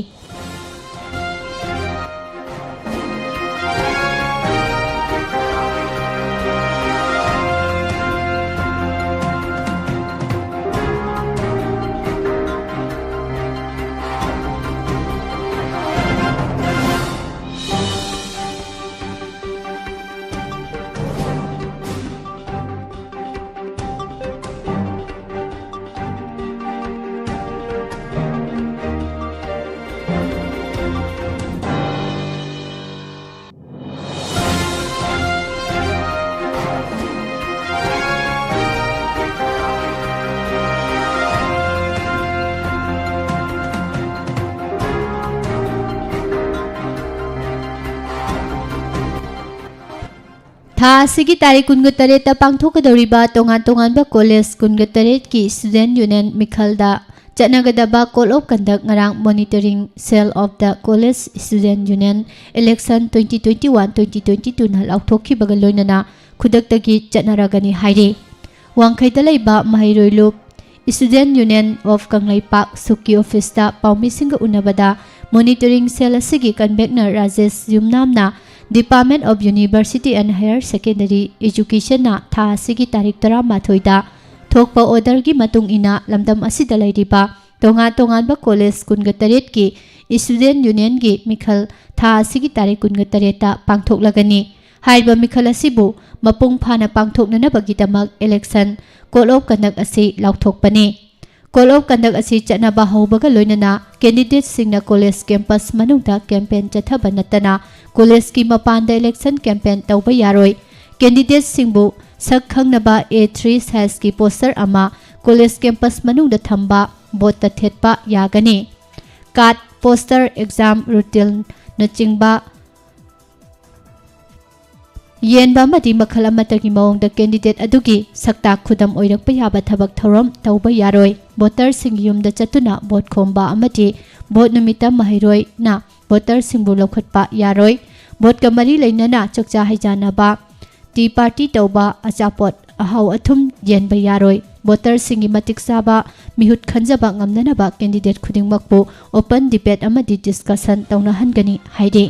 ꯊꯥ ꯑꯁꯤꯒꯤ ꯇꯥꯔꯤꯛ ꯀꯨꯟꯒ ꯇꯔꯦꯠꯇ ꯄꯥꯡꯊꯣꯛꯀꯗꯧꯔꯤꯕ ꯇꯣꯉꯥꯟ ꯇꯣꯉꯥꯟꯕ ꯀꯣꯂꯦꯖ ꯀꯨꯟꯒ ꯇꯔꯦꯠꯀꯤ ꯏꯁꯇꯨꯗꯦꯟ ꯌꯨꯅꯤꯌꯟ ꯃꯤꯈꯜꯗ ꯆꯠꯅꯒꯗꯕ Code of Conduct ꯉꯔꯥꯡ Monitoring Cell of the College Student Union Election twenty twenty-one twenty twenty-two ꯅ ꯂꯥꯎꯊꯣꯛꯈꯤꯕꯒ ꯂꯣꯏꯅꯅ ꯈꯨꯗꯛꯇꯒꯤ ꯆꯠꯅꯔꯒꯅꯤ ꯍꯥꯏꯔꯤ꯫ ꯋꯥꯡꯈꯩꯗ ꯂꯩꯕ ꯃꯍꯩꯔꯣꯏ ꯂꯨꯞ Student Union of ꯀꯪꯂꯩꯄꯥꯛ ꯁꯨꯛꯀꯤ ꯑꯣꯐꯤꯁꯇ ꯄꯥꯎꯃꯤꯁꯤꯡꯒ ꯎꯅꯕꯗ Monitoring Cell ꯑꯁꯤꯒꯤ ꯀꯟꯚꯦꯅꯔ ꯔꯥꯖꯦꯁ ꯌꯨꯝꯅꯥꯝꯅ Department of University and Higher Secondary Education ꯅ ꯊꯥ ꯑꯁꯤꯒꯤ ꯇꯥꯔꯤꯛ ꯇꯔꯥꯃꯥꯊꯣꯏꯗ ꯊꯣꯛꯄ order ꯒꯤ ꯃꯇꯨꯡ ꯏꯟꯅ ꯂꯝꯗꯝ ꯑꯁꯤꯗ ꯂꯩꯔꯤꯕ ꯇꯣꯉꯥꯟ ꯇꯣꯉꯥꯟꯕ ꯀꯣꯂꯦꯖ ꯀꯨꯟꯒ ꯇꯔꯦꯠꯀꯤ Student Union ꯒꯤ ꯃꯤꯈꯜ ꯊꯥ ꯑꯁꯤꯒꯤ ꯇꯥꯔꯤꯛ ꯀꯨꯟꯒ ꯇꯔꯦꯠꯇ ꯄꯥꯡꯊꯣꯛꯂꯒꯅꯤ꯫ ꯍꯥꯏꯔꯤꯕ ꯃꯤꯈꯜ ꯑꯁꯤꯕꯨ ꯃꯄꯨꯡ ꯐꯥꯅ ꯄꯥꯡꯊꯣꯛꯅꯅꯕꯒꯤꯗꯃꯛ Election Code of Conduct ꯑꯁꯤ ꯂꯥꯎꯊꯣꯛꯄꯅꯤ꯫ Code of Conduct ꯑꯁꯤ ꯆꯠꯅꯕ ꯍꯧꯕꯒ ꯂꯣꯏꯅꯅ candidate ꯁꯤꯡꯅ ꯀꯣꯂꯦꯖ campus ꯃꯅꯨꯡꯗ campaign ꯆꯠꯊꯕ ꯅꯠꯇꯅ ꯀꯣꯂꯦꯖꯀꯤ ꯃꯄꯥꯟꯗ election campaign ꯇꯧꯕ ꯌꯥꯔꯣꯏ꯫ Candidate ꯁꯤꯡꯕꯨ ꯁꯛ ꯈꯪꯅꯕ A three size ꯀꯤ poster ꯑꯃ ꯀꯣꯂꯦꯖ campus ꯃꯅꯨꯡꯗ ꯊꯝꯕ, vote ꯇ ꯊꯦꯠꯄ ꯌꯥꯒꯅꯤ꯫ Card, poster, exam routine ꯅꯆꯤꯡꯕ ꯌꯦꯟꯕ ꯑꯃꯗꯤ ꯃꯈꯜ ꯑꯃꯠꯇꯒꯤ ꯃꯑꯣꯡꯗ candidate ꯑꯗꯨꯒꯤ ꯁꯛꯇꯥꯛ ꯈꯨꯗꯝ ꯑꯣꯏꯔꯛꯄ ꯌꯥꯕ ꯊꯕꯛ ꯊꯧꯔꯝ ꯇꯧꯕ ꯌꯥꯔꯣꯏ꯫ Voter ꯁꯤꯡꯒꯤ ꯌꯨꯝꯗ ꯆꯠꯇꯨꯅ vote ꯈꯣꯝꯕ ꯑꯃꯗꯤ vote ꯅꯨꯃꯤꯠꯇ ꯃꯍꯩꯔꯣꯏꯅ voter ꯁꯤꯡꯕꯨ ꯂꯧꯈꯠꯄ ꯌꯥꯔꯣꯏ꯫ ꯚꯣꯠꯀ ꯃꯔꯤ ꯂꯩꯅꯅ ꯆꯥꯛꯆꯥ ꯍꯩꯖꯥꯟꯅꯕ, ꯇꯤ ꯄꯥꯔꯇꯤ ꯇꯧꯕ, ꯑꯆꯥꯄꯣꯠ ꯑꯍꯥꯎ ꯑꯊꯨꯝ ꯌꯦꯟꯕ ꯌꯥꯔꯣꯏ꯫ ꯚꯣꯇꯔꯁꯤꯡꯒꯤ ꯃꯇꯤꯛ ꯆꯥꯕ ꯃꯤꯍꯨꯠ ꯈꯟꯖꯕ ꯉꯝꯅꯅꯕ ꯀꯦꯟꯗꯤꯗꯦꯠ ꯈꯨꯗꯤꯡꯃꯛꯄꯨ open debate ꯑꯃꯗꯤ discussion ꯇꯧꯅꯍꯟꯒꯅꯤ ꯍꯥꯏꯔꯤ꯫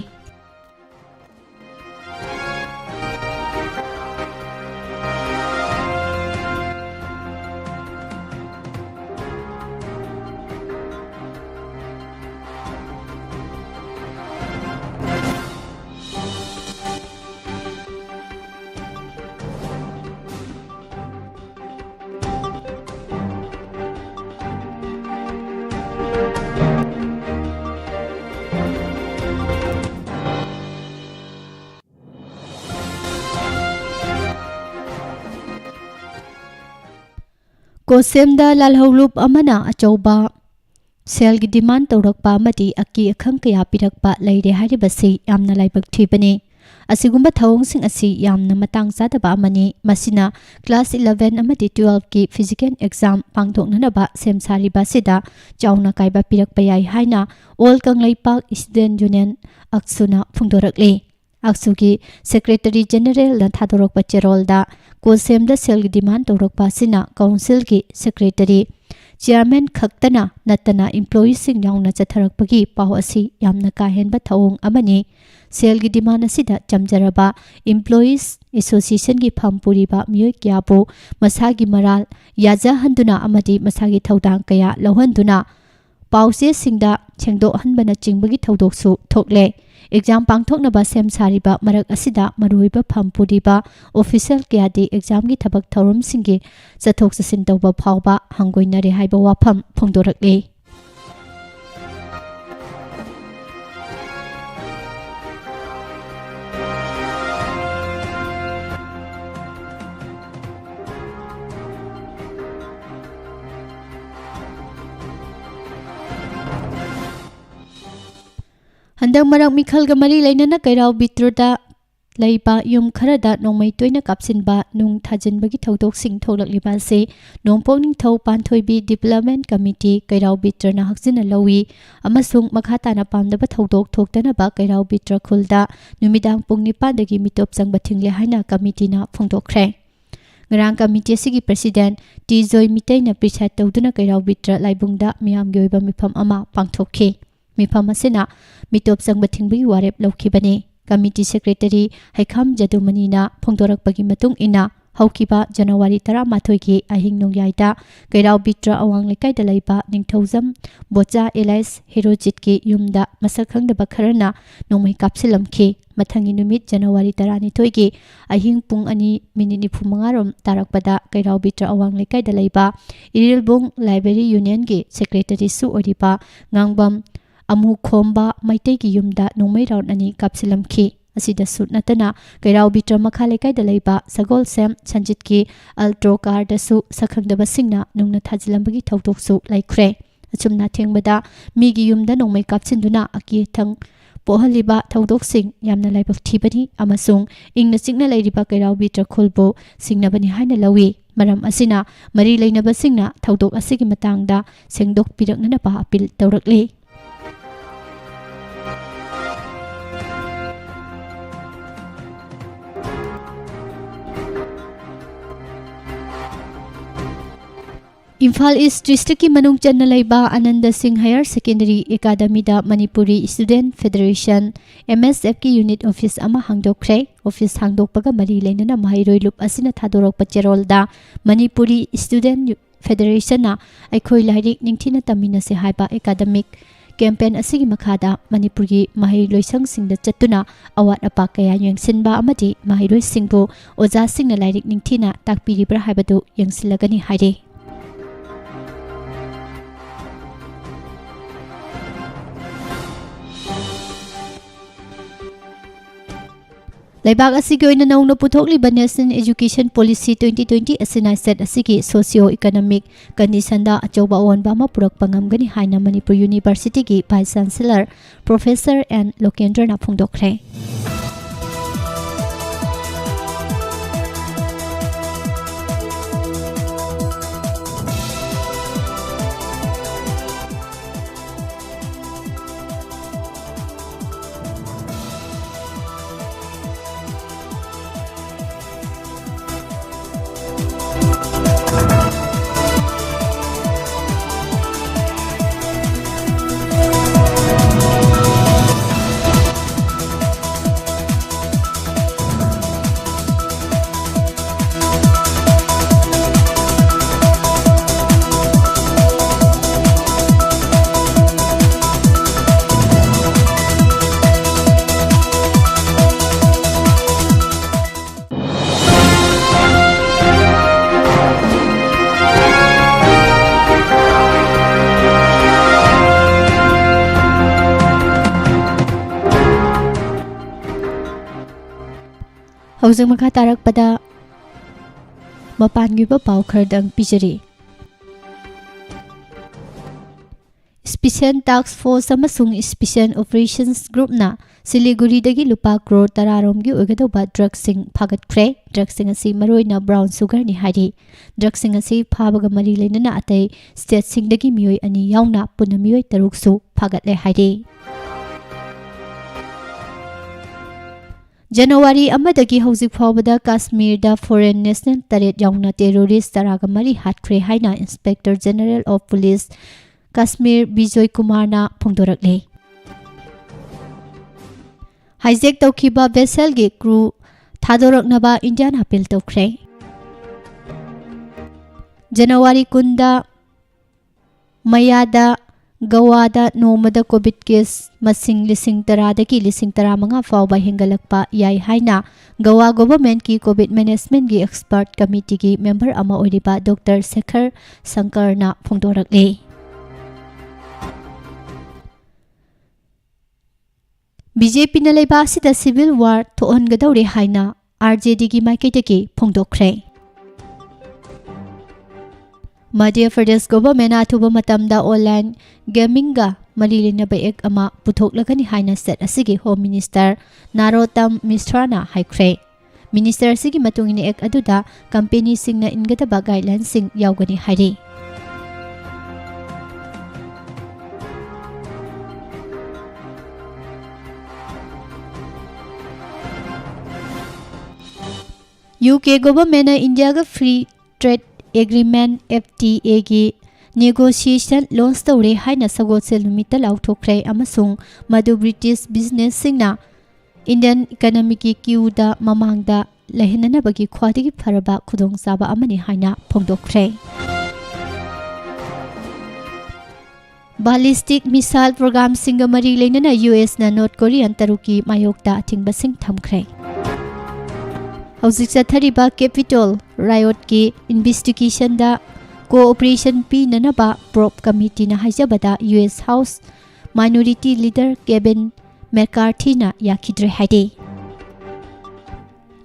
ꯀꯣꯁꯦꯝꯗ ꯂꯥꯜꯍꯧꯂꯨꯞ ꯑꯃꯅ ꯑꯆꯧꯕ ꯁꯦꯜꯒꯤ demand ꯇꯧꯔꯛꯄ ꯑꯃꯗꯤ ꯑꯀꯤ ꯑꯈꯪ ꯀꯌꯥ ꯄꯤꯔꯛꯄ ꯂꯩꯔꯦ ꯍꯥꯏꯔꯤꯕꯁꯤ ꯌꯥꯝꯅ ꯂꯥꯏꯕꯛ ꯊꯤꯕꯅꯤ꯫ ꯑꯁꯤꯒꯨꯝꯕ ꯊꯧꯑꯣꯡꯁꯤꯡ ꯑꯁꯤ ꯌꯥꯝꯅ ꯃꯇꯥꯡ ꯆꯥꯗꯕ ꯑꯃꯅꯤ꯫ ꯃꯁꯤꯅ class eleven ꯑꯃꯗꯤ twelveꯀꯤ physical exam ꯄꯥꯡꯊꯣꯛꯅꯅꯕ ꯁꯦꯝ ꯁꯥꯔꯤꯕ ꯑꯁꯤꯗ ꯆꯥꯎꯅ ꯀꯥꯏꯕ ꯄꯤꯔꯛꯄ ꯌꯥꯏ ꯍꯥꯏꯅ All Kangleipak Student Union, ꯑꯛꯁꯨꯅ ꯐꯣꯡꯗꯣꯔꯛꯂꯤ꯫ ꯑꯛꯁꯨꯒꯤ Secretary Generalꯅ ꯊꯥꯗꯣꯔꯛꯄ ꯆꯦꯔꯣꯜꯗ ꯀꯣꯁꯦꯝꯗ ꯁꯦꯜꯒꯤ demand ꯇꯧꯔꯛꯄ ꯑꯁꯤꯅ councilꯒꯤ secretary, chairman ꯈꯛꯇꯅ ꯅꯠꯇꯅ employeeꯁꯤꯡ ꯌꯥꯎꯅ ꯆꯠꯊꯔꯛꯄꯒꯤ ꯄꯥꯎ ꯑꯁꯤ ꯌꯥꯝꯅ ꯀꯥ ꯍꯦꯟꯕ ꯊꯧꯑꯣꯡ ꯑꯃꯅꯤ꯫ ꯁꯦꯜꯒꯤ demand ꯑꯁꯤꯗ ꯆꯝꯖꯔꯕ employees associationꯒꯤ ꯐꯝ ꯄꯨꯔꯤꯕ ꯃꯤꯑꯣꯏ ꯀꯌꯥꯕꯨ ꯃꯁꯥꯒꯤ ꯃꯔꯥꯜ ꯌꯥꯖꯍꯟꯗꯨꯅ ꯑꯃꯗꯤ ꯃꯁꯥꯒꯤ ꯊꯧꯗꯥꯡ ꯀꯌꯥ ꯂꯧꯍꯟꯗꯨꯅ ꯄꯥꯎꯆꯦꯁꯤꯡꯗ ꯁꯦꯡꯗꯣꯛꯍꯟꯕꯅꯆꯤꯡꯕꯒꯤ ꯊꯧꯗꯣꯛꯁꯨ ꯊꯣꯛꯂꯦ꯫ Exam ꯄꯥꯡꯊꯣꯛꯅꯕ ꯁꯦꯝ ꯁꯥꯔꯤꯕ ꯃꯔꯛ ꯑꯁꯤꯗ ꯃꯔꯨꯑꯣꯏꯕ ꯐꯝ ꯄꯨꯔꯤꯕ official ꯀꯌꯥꯗꯤ examꯒꯤ ꯊꯕꯛ ꯊꯧꯔꯝꯁꯤꯡꯒꯤ ꯆꯠꯊꯣꯛ ꯆꯠꯁꯤꯟ ꯇꯧꯕ ꯐꯥꯎꯕ ꯍꯪꯒꯣꯏꯅꯔꯦ ꯍꯥꯏꯕ ꯋꯥꯐꯝ ꯐꯣꯡꯗꯣꯔꯛꯂꯤ꯫ ꯍꯟꯗꯛ ꯃꯔꯛ ꯃꯤꯈꯜꯒ ꯃꯔꯤ ꯂꯩꯅꯅ ꯀꯩꯔꯥꯎ ꯕꯤꯇ꯭ꯔꯨꯗ ꯂꯩꯕ ꯌꯨꯝ ꯈꯔꯗ ꯅꯣꯡꯃꯩ ꯇꯣꯏꯅ ꯀꯥꯞꯁꯤꯟꯕ, ꯅꯨꯡ ꯊꯥꯖꯤꯟꯕꯒꯤ ꯊꯧꯗꯣꯛꯁꯤꯡ ꯊꯣꯛꯂꯛꯂꯤꯕ ꯑꯁꯤ ꯅꯣꯡꯄꯣꯛ ꯅꯤꯡꯊꯧ ꯄꯥꯟꯊꯣꯏꯕꯤ Development Committee ꯀꯩꯔꯥꯎ ꯕꯤꯇ꯭ꯔꯅ ꯍꯛꯆꯤꯟꯅ ꯂꯧꯏ ꯑꯃꯁꯨꯡ ꯃꯈꯥ ꯇꯥꯅ ꯄꯥꯝꯗꯕ ꯊꯧꯗꯣꯛ ꯊꯣꯛꯇꯅꯕ ꯀꯩꯔꯥꯎ ꯕꯤꯇ꯭ꯔ ꯈꯨꯜꯗ ꯅꯨꯃꯤꯗꯥꯡ ꯄꯨꯡ ꯅꯤꯄꯥꯟꯗꯒꯤ ꯃꯤꯇꯣꯞ ꯆꯪꯕ ꯊꯤꯡꯂꯦ ꯍꯥꯏꯅ ꯀꯃꯤꯇꯤꯅ ꯐꯣꯡꯗꯣꯛꯈ꯭ꯔꯦ꯫ ꯉꯔꯥꯡ ꯀꯃꯤꯇꯤ ꯑꯁꯤꯒꯤ President ꯇꯤ ꯖꯣꯏ ꯃꯤꯇꯩꯅ preside ꯇꯧꯗꯨꯅ ꯀꯩꯔꯥꯎ ꯕꯤꯇ꯭ꯔ ꯂꯥꯏꯕꯨꯡꯗ ꯃꯤꯌꯥꯝꯒꯤ ꯑꯣꯏꯕ ꯃꯤꯐꯝ ꯑꯃ ꯄꯥꯡꯊꯣꯛꯈꯤ꯫ ꯃꯤꯐꯝ ꯑꯁꯤꯅ ꯃꯤꯇꯣꯞ ꯆꯪꯕ ꯊꯤꯡꯕꯒꯤ ꯋꯥꯔꯦꯞ ꯂꯧꯈꯤꯕꯅꯤ꯫ ꯀꯃꯤꯇꯤ Secretary ꯍꯩꯈꯥꯝ ꯖꯗꯨꯃꯅꯤꯅ ꯐꯣꯡꯗꯣꯔꯛꯄꯒꯤ ꯃꯇꯨꯡ ꯏꯟꯅ, ꯍꯧꯈꯤꯕ ꯖꯅꯋꯥꯔꯤ ꯇꯔꯥꯃꯥꯊꯣꯏꯒꯤ ꯑꯍꯤꯡ ꯅꯣꯡꯌꯥꯏꯗ ꯀꯩꯔꯥꯎ ꯕꯤꯇ꯭ꯔ ꯑꯋꯥꯡ ꯂꯩꯀꯥꯏꯗ ꯂꯩꯕ ꯅꯤꯡꯊꯧꯖꯝ ꯕꯣꯆꯥ alias ꯍꯦꯔꯣꯖꯤꯠꯀꯤ ꯌꯨꯝꯗ ꯃꯁꯛ ꯈꯪꯗꯕ ꯈꯔꯅ ꯅꯣꯡꯃꯩ ꯀꯥꯞꯁꯤꯜꯂꯝꯈꯤ꯫ ꯃꯊꯪꯒꯤ ꯅꯨꯃꯤꯠ ꯖꯅꯋꯥꯔꯤ ꯇꯔꯥꯅꯤꯊꯣꯏꯒꯤ ꯑꯍꯤꯡ ꯄꯨꯡ ꯑꯅꯤ ꯃꯤꯅꯤꯠ ꯅꯤꯐꯨ ꯃꯉꯥ ꯔꯣꯝ ꯇꯥꯔꯛꯄꯗ ꯀꯩꯔꯥꯎ ꯕꯤꯇ꯭ꯔ ꯑꯋꯥꯡ ꯂꯩꯀꯥꯏꯗ ꯂꯩꯕ ꯏꯔꯤꯜꯕꯨꯡ Library Unionꯒꯤ Secretaryꯁꯨ ꯑꯣꯏꯔꯤꯕ ꯉꯥꯡꯕꯝ ꯑꯃꯨꯈꯣꯝꯕ ꯃꯩꯇꯩꯒꯤ ꯌꯨꯝꯗ ꯅꯣꯡꯃꯩ round ꯑꯅꯤ ꯀꯥꯞꯁꯤꯜꯂꯝꯈꯤ꯫ ꯑꯁꯤꯗꯁꯨ ꯅꯠꯇꯅ ꯀꯩꯔꯥꯎ ꯕꯤꯇ꯭ꯔ ꯃꯈꯥ ꯂꯩꯀꯥꯏꯗ ꯂꯩꯕ ꯁꯒꯣꯜꯁꯦꯝ ꯁꯟꯖꯤꯠꯀꯤ Alto carꯗꯁꯨ ꯁꯛꯈꯪꯗꯕꯁꯤꯡꯅ ꯅꯨꯡꯅ ꯊꯥꯖꯤꯜꯂꯝꯕꯒꯤ ꯊꯧꯗꯣꯛꯁꯨ ꯂꯩꯈ꯭ꯔꯦ꯫ ꯑꯁꯨꯝꯅ ꯊꯦꯡꯕꯗ ꯃꯤꯒꯤ ꯌꯨꯝꯗ ꯅꯣꯡꯃꯩ ꯀꯥꯞꯁꯤꯟꯗꯨꯅ ꯑꯀꯤ ꯑꯊꯪ ꯄꯣꯛꯍꯜꯂꯤꯕ ꯊꯧꯗꯣꯛꯁꯤꯡ ꯌꯥꯝꯅ ꯂꯥꯏꯕꯛ ꯊꯤꯕꯅꯤ ꯑꯃꯁꯨꯡ ꯏꯪꯅ ꯆꯤꯛꯅ ꯂꯩꯔꯤꯕ ꯀꯩꯔꯥꯎ ꯕꯤꯇ꯭ꯔ ꯈꯨꯜꯕꯨ ꯁꯤꯡꯅꯕꯅꯤ ꯍꯥꯏꯅ ꯂꯧꯏ꯫ ꯃꯔꯝ ꯑꯁꯤꯅ ꯃꯔꯤ ꯂꯩꯅꯕꯁꯤꯡꯅ ꯊꯧꯗꯣꯛ ꯑꯁꯤꯒꯤ ꯃꯇꯥꯡꯗ ꯁꯦꯡꯗꯣꯛꯄꯤꯔꯛꯅꯅꯕ appeal ꯇꯧꯔꯛꯂꯤ꯫ ꯏꯝꯐꯥꯜ East Districtꯀꯤ ꯃꯅꯨꯡ ꯆꯟꯅ ꯂꯩꯕ ꯑꯅꯟꯗ ꯁꯤꯡ Higher Secondary Academyꯗ Manipuri Student Federation, MSFꯀꯤ unit office ꯑꯃ ꯍꯥꯡꯗꯣꯛꯈ꯭ꯔꯦ꯫ Office ꯍꯥꯡꯗꯣꯛꯄꯒ ꯃꯔꯤ ꯂꯩꯅꯅ ꯃꯍꯩꯔꯣꯏ ꯂꯨꯞ ꯑꯁꯤꯅ ꯊꯥꯗꯣꯔꯛꯄ ꯆꯦꯔꯣꯜꯗ Manipuri Student Federationꯅ "ꯑꯩꯈꯣꯏ ꯂꯥꯏꯔꯤꯛ ꯅꯤꯡꯊꯤꯅ ꯇꯝꯃꯤꯟꯅꯁꯦ" ꯍꯥꯏꯕ academic campaign ꯑꯁꯤꯒꯤ ꯃꯈꯥꯗ ꯃꯅꯤꯄꯨꯔꯒꯤ ꯃꯍꯩ ꯂꯣꯏꯁꯪꯁꯤꯡꯗ ꯆꯠꯇꯨꯅ ꯑꯋꯥꯠ ꯑꯄꯥ ꯀꯌꯥ ꯌꯦꯡꯁꯤꯟꯕ ꯑꯃꯗꯤ ꯃꯍꯩꯔꯣꯏꯁꯤꯡꯕꯨ ꯑꯣꯖꯥꯁꯤꯡꯅ ꯂꯥꯏꯔꯤꯛ ꯅꯤꯡꯊꯤꯅ ꯇꯥꯛꯄꯤꯔꯤꯕ꯭ꯔꯥ ꯍꯥꯏꯕꯗꯨ ꯌꯦꯡꯁꯤꯜꯂꯒꯅꯤ ꯍꯥꯏꯔꯤ꯫ ꯂꯩꯕꯥꯛ ꯑꯁꯤꯒꯤ ꯑꯣꯏꯅ ꯅꯧꯅ ꯄꯨꯊꯣꯛꯂꯤꯕ National Education Policy twenty twenty ꯑꯁꯤꯅ state ꯑꯁꯤꯒꯤ socio economic conditionꯗ ꯑꯆꯧꯕ ꯑꯑꯣꯟꯕ ꯑꯃ ꯄꯨꯔꯛꯄ ꯉꯝꯒꯅꯤ ꯍꯥꯏꯅ Manipur Universityꯒꯤ Vice Chancellor Professor N ꯂꯣꯀꯦꯟꯗ꯭ꯔꯅ ꯐꯣꯡꯗꯣꯛꯈ꯭ꯔꯦ꯫ ꯍꯧꯖꯤꯛ ꯃꯈꯥ ꯇꯥꯔꯛꯄꯗ ꯃꯄꯥꯟꯒꯤ ꯑꯣꯏꯕ ꯄꯥꯎ ꯈꯔꯗꯪ ꯄꯤꯖꯔꯤ꯫ Special Task Force ꯑꯃꯁꯨꯡ Special Operations Groupꯅ ꯁꯤꯂꯤꯒꯨꯔꯤꯗꯒꯤ ꯂꯨꯄꯥ ꯀ꯭ꯔꯣꯔ ꯇꯔꯥ ꯔꯣꯝꯒꯤ ꯑꯣꯏꯒꯗꯧꯕ ꯗ꯭ꯔꯒꯁꯤꯡ ꯐꯥꯒꯠꯈ꯭ꯔꯦ꯫ ꯗ꯭ꯔꯒꯁꯤꯡ ꯑꯁꯤ ꯃꯔꯨꯑꯣꯏꯅ ꯕ꯭ꯔꯥꯎꯟ ꯁꯨꯒꯔꯅꯤ ꯍꯥꯏꯔꯤ꯫ ꯗ꯭ꯔꯒꯁꯤꯡ ꯑꯁꯤ ꯐꯥꯕꯒ ꯃꯔꯤ ꯂꯩꯅꯅ ꯑꯇꯩ ꯁ꯭ꯇꯦꯠꯁꯤꯡꯗꯒꯤ ꯃꯤꯑꯣꯏ ꯑꯅꯤ ꯌꯥꯎꯅ ꯄꯨꯟꯅ ꯃꯤꯑꯣꯏ ꯇꯔꯨꯛꯁꯨ ꯐꯥꯒꯠꯂꯦ ꯍꯥꯏꯔꯤ꯫ ꯖꯅꯋꯥꯔꯤ ꯑꯃꯗꯒꯤ ꯍꯧꯖꯤꯛ ꯐꯥꯎꯕꯗ ꯀꯥꯁꯃꯤꯔꯗ foreign national ꯇꯔꯦꯠ ꯌꯥꯎꯅ terrorist ꯇꯔꯥꯒ ꯃꯔꯤ ꯍꯥꯠꯈ꯭ꯔꯦ ꯍꯥꯏꯅ Inspector General of Police Kashmir Bijoy ꯀꯨꯃꯥꯔꯅ ꯐꯣꯡꯗꯣꯔꯛꯂꯤ꯫ Hijack ꯇꯧꯈꯤꯕ vesselꯒꯤ crew ꯊꯥꯗꯣꯔꯛꯅꯕ ꯏꯟꯗꯤꯌꯥꯅ appeal ꯇꯧꯈ꯭ꯔꯦ꯫ ꯖꯅꯋꯥꯔꯤ ꯀꯨꯟꯗ ꯃꯌꯥꯗ ꯒꯋꯥꯗ ꯅꯣꯡꯃꯗ COVID case ꯃꯁꯤꯡ ꯂꯤꯁꯤꯡ ꯇꯔꯥꯗꯒꯤ ꯂꯤꯁꯤꯡ ꯇꯔꯥꯃꯉꯥ ꯐꯥꯎꯕ ꯍꯦꯟꯒꯠꯂꯛꯄ ꯌꯥꯏ ꯍꯥꯏꯅ ꯒꯋꯥ governmentꯀꯤ COVID managementꯀꯤ expert committeeꯒꯤ member ꯑꯃ ꯑꯣꯏꯔꯤꯕ Doctor ꯁꯦꯈꯔ ꯁꯪꯀꯔꯅ ꯐꯣꯡꯗꯣꯔꯛꯂꯤ꯫ BJPꯅ ꯂꯩꯕꯥꯛ ꯑꯁꯤꯗ civil war ꯊꯣꯛꯍꯟꯒꯗꯧꯔꯦ ꯍꯥꯏꯅ RJDꯒꯤ ꯃꯥꯏꯀꯩꯗꯒꯤ ꯐꯣꯡꯗꯣꯛꯈ꯭ꯔꯦ꯫ ꯃꯙ꯭ꯌ ꯄ꯭ꯔꯗꯦꯁ governmentꯅ ꯑꯊꯨꯕ ꯃꯇꯝꯗ online gamingꯒ ꯃꯔꯤ ꯂꯩꯅꯕ act ꯑꯃ ꯄꯨꯊꯣꯛꯂꯒꯅꯤ ꯍꯥꯏꯅ state ꯑꯁꯤꯒꯤ Home Minister ꯅꯥꯔꯣꯇꯝ ꯃꯤꯁ꯭ꯔꯥꯅ ꯍꯥꯏꯈ꯭ꯔꯦ꯫ Minister ꯑꯁꯤꯒꯤ ꯃꯇꯨꯡ ꯏꯟꯅ act ꯑꯗꯨꯗ companyꯁꯤꯡꯅ ꯏꯟꯒꯗꯕ guidelinesꯁꯤꯡ ꯌꯥꯎꯒꯅꯤ ꯍꯥꯏꯔꯤ꯫ UK governmentꯅ ꯏꯟꯗꯤꯌꯥꯒ Free Trade Agreement, FTAꯒꯤ negotiation launch ꯇꯧꯔꯦ ꯍꯥꯏꯅ ꯁꯒꯣꯜꯁꯦꯜ ꯅꯨꯃꯤꯠꯇ ꯂꯥꯎꯊꯣꯛꯈ꯭ꯔꯦ ꯑꯃꯁꯨꯡ ꯃꯗꯨ British businessꯁꯤꯡꯅ Indian economyꯒꯤ queueꯗ ꯃꯃꯥꯡꯗ ꯂꯩꯍꯟꯅꯅꯕꯒꯤ ꯈ꯭ꯋꯥꯏꯗꯒꯤ ꯐꯔꯕ ꯈꯨꯗꯣꯡꯆꯥꯕ ꯑꯃꯅꯤ ꯍꯥꯏꯅ ꯐꯣꯡꯗꯣꯛꯈ꯭ꯔꯦ꯫ Ballistic missile programmeꯁꯤꯡꯒ ꯃꯔꯤ ꯂꯩꯅꯅ USꯅ North Korean ꯇꯔꯨꯛꯀꯤ ꯃꯥꯌꯣꯛꯇ ꯑꯊꯤꯡꯕꯁꯤꯡ ꯊꯝꯈ꯭ꯔꯦ꯫ ꯍꯧꯖꯤꯛ ꯆꯠꯊꯔꯤꯕ Capitol riotꯀꯤ investigationꯗ cooperation ꯄꯤꯅꯅꯕ probe committeeꯅ ꯍꯥꯏꯖꯕꯗ US House Minority Leader Kevin McCarthyꯅ ꯌꯥꯈꯤꯗ꯭ꯔꯦ ꯍꯥꯏꯔꯤ꯫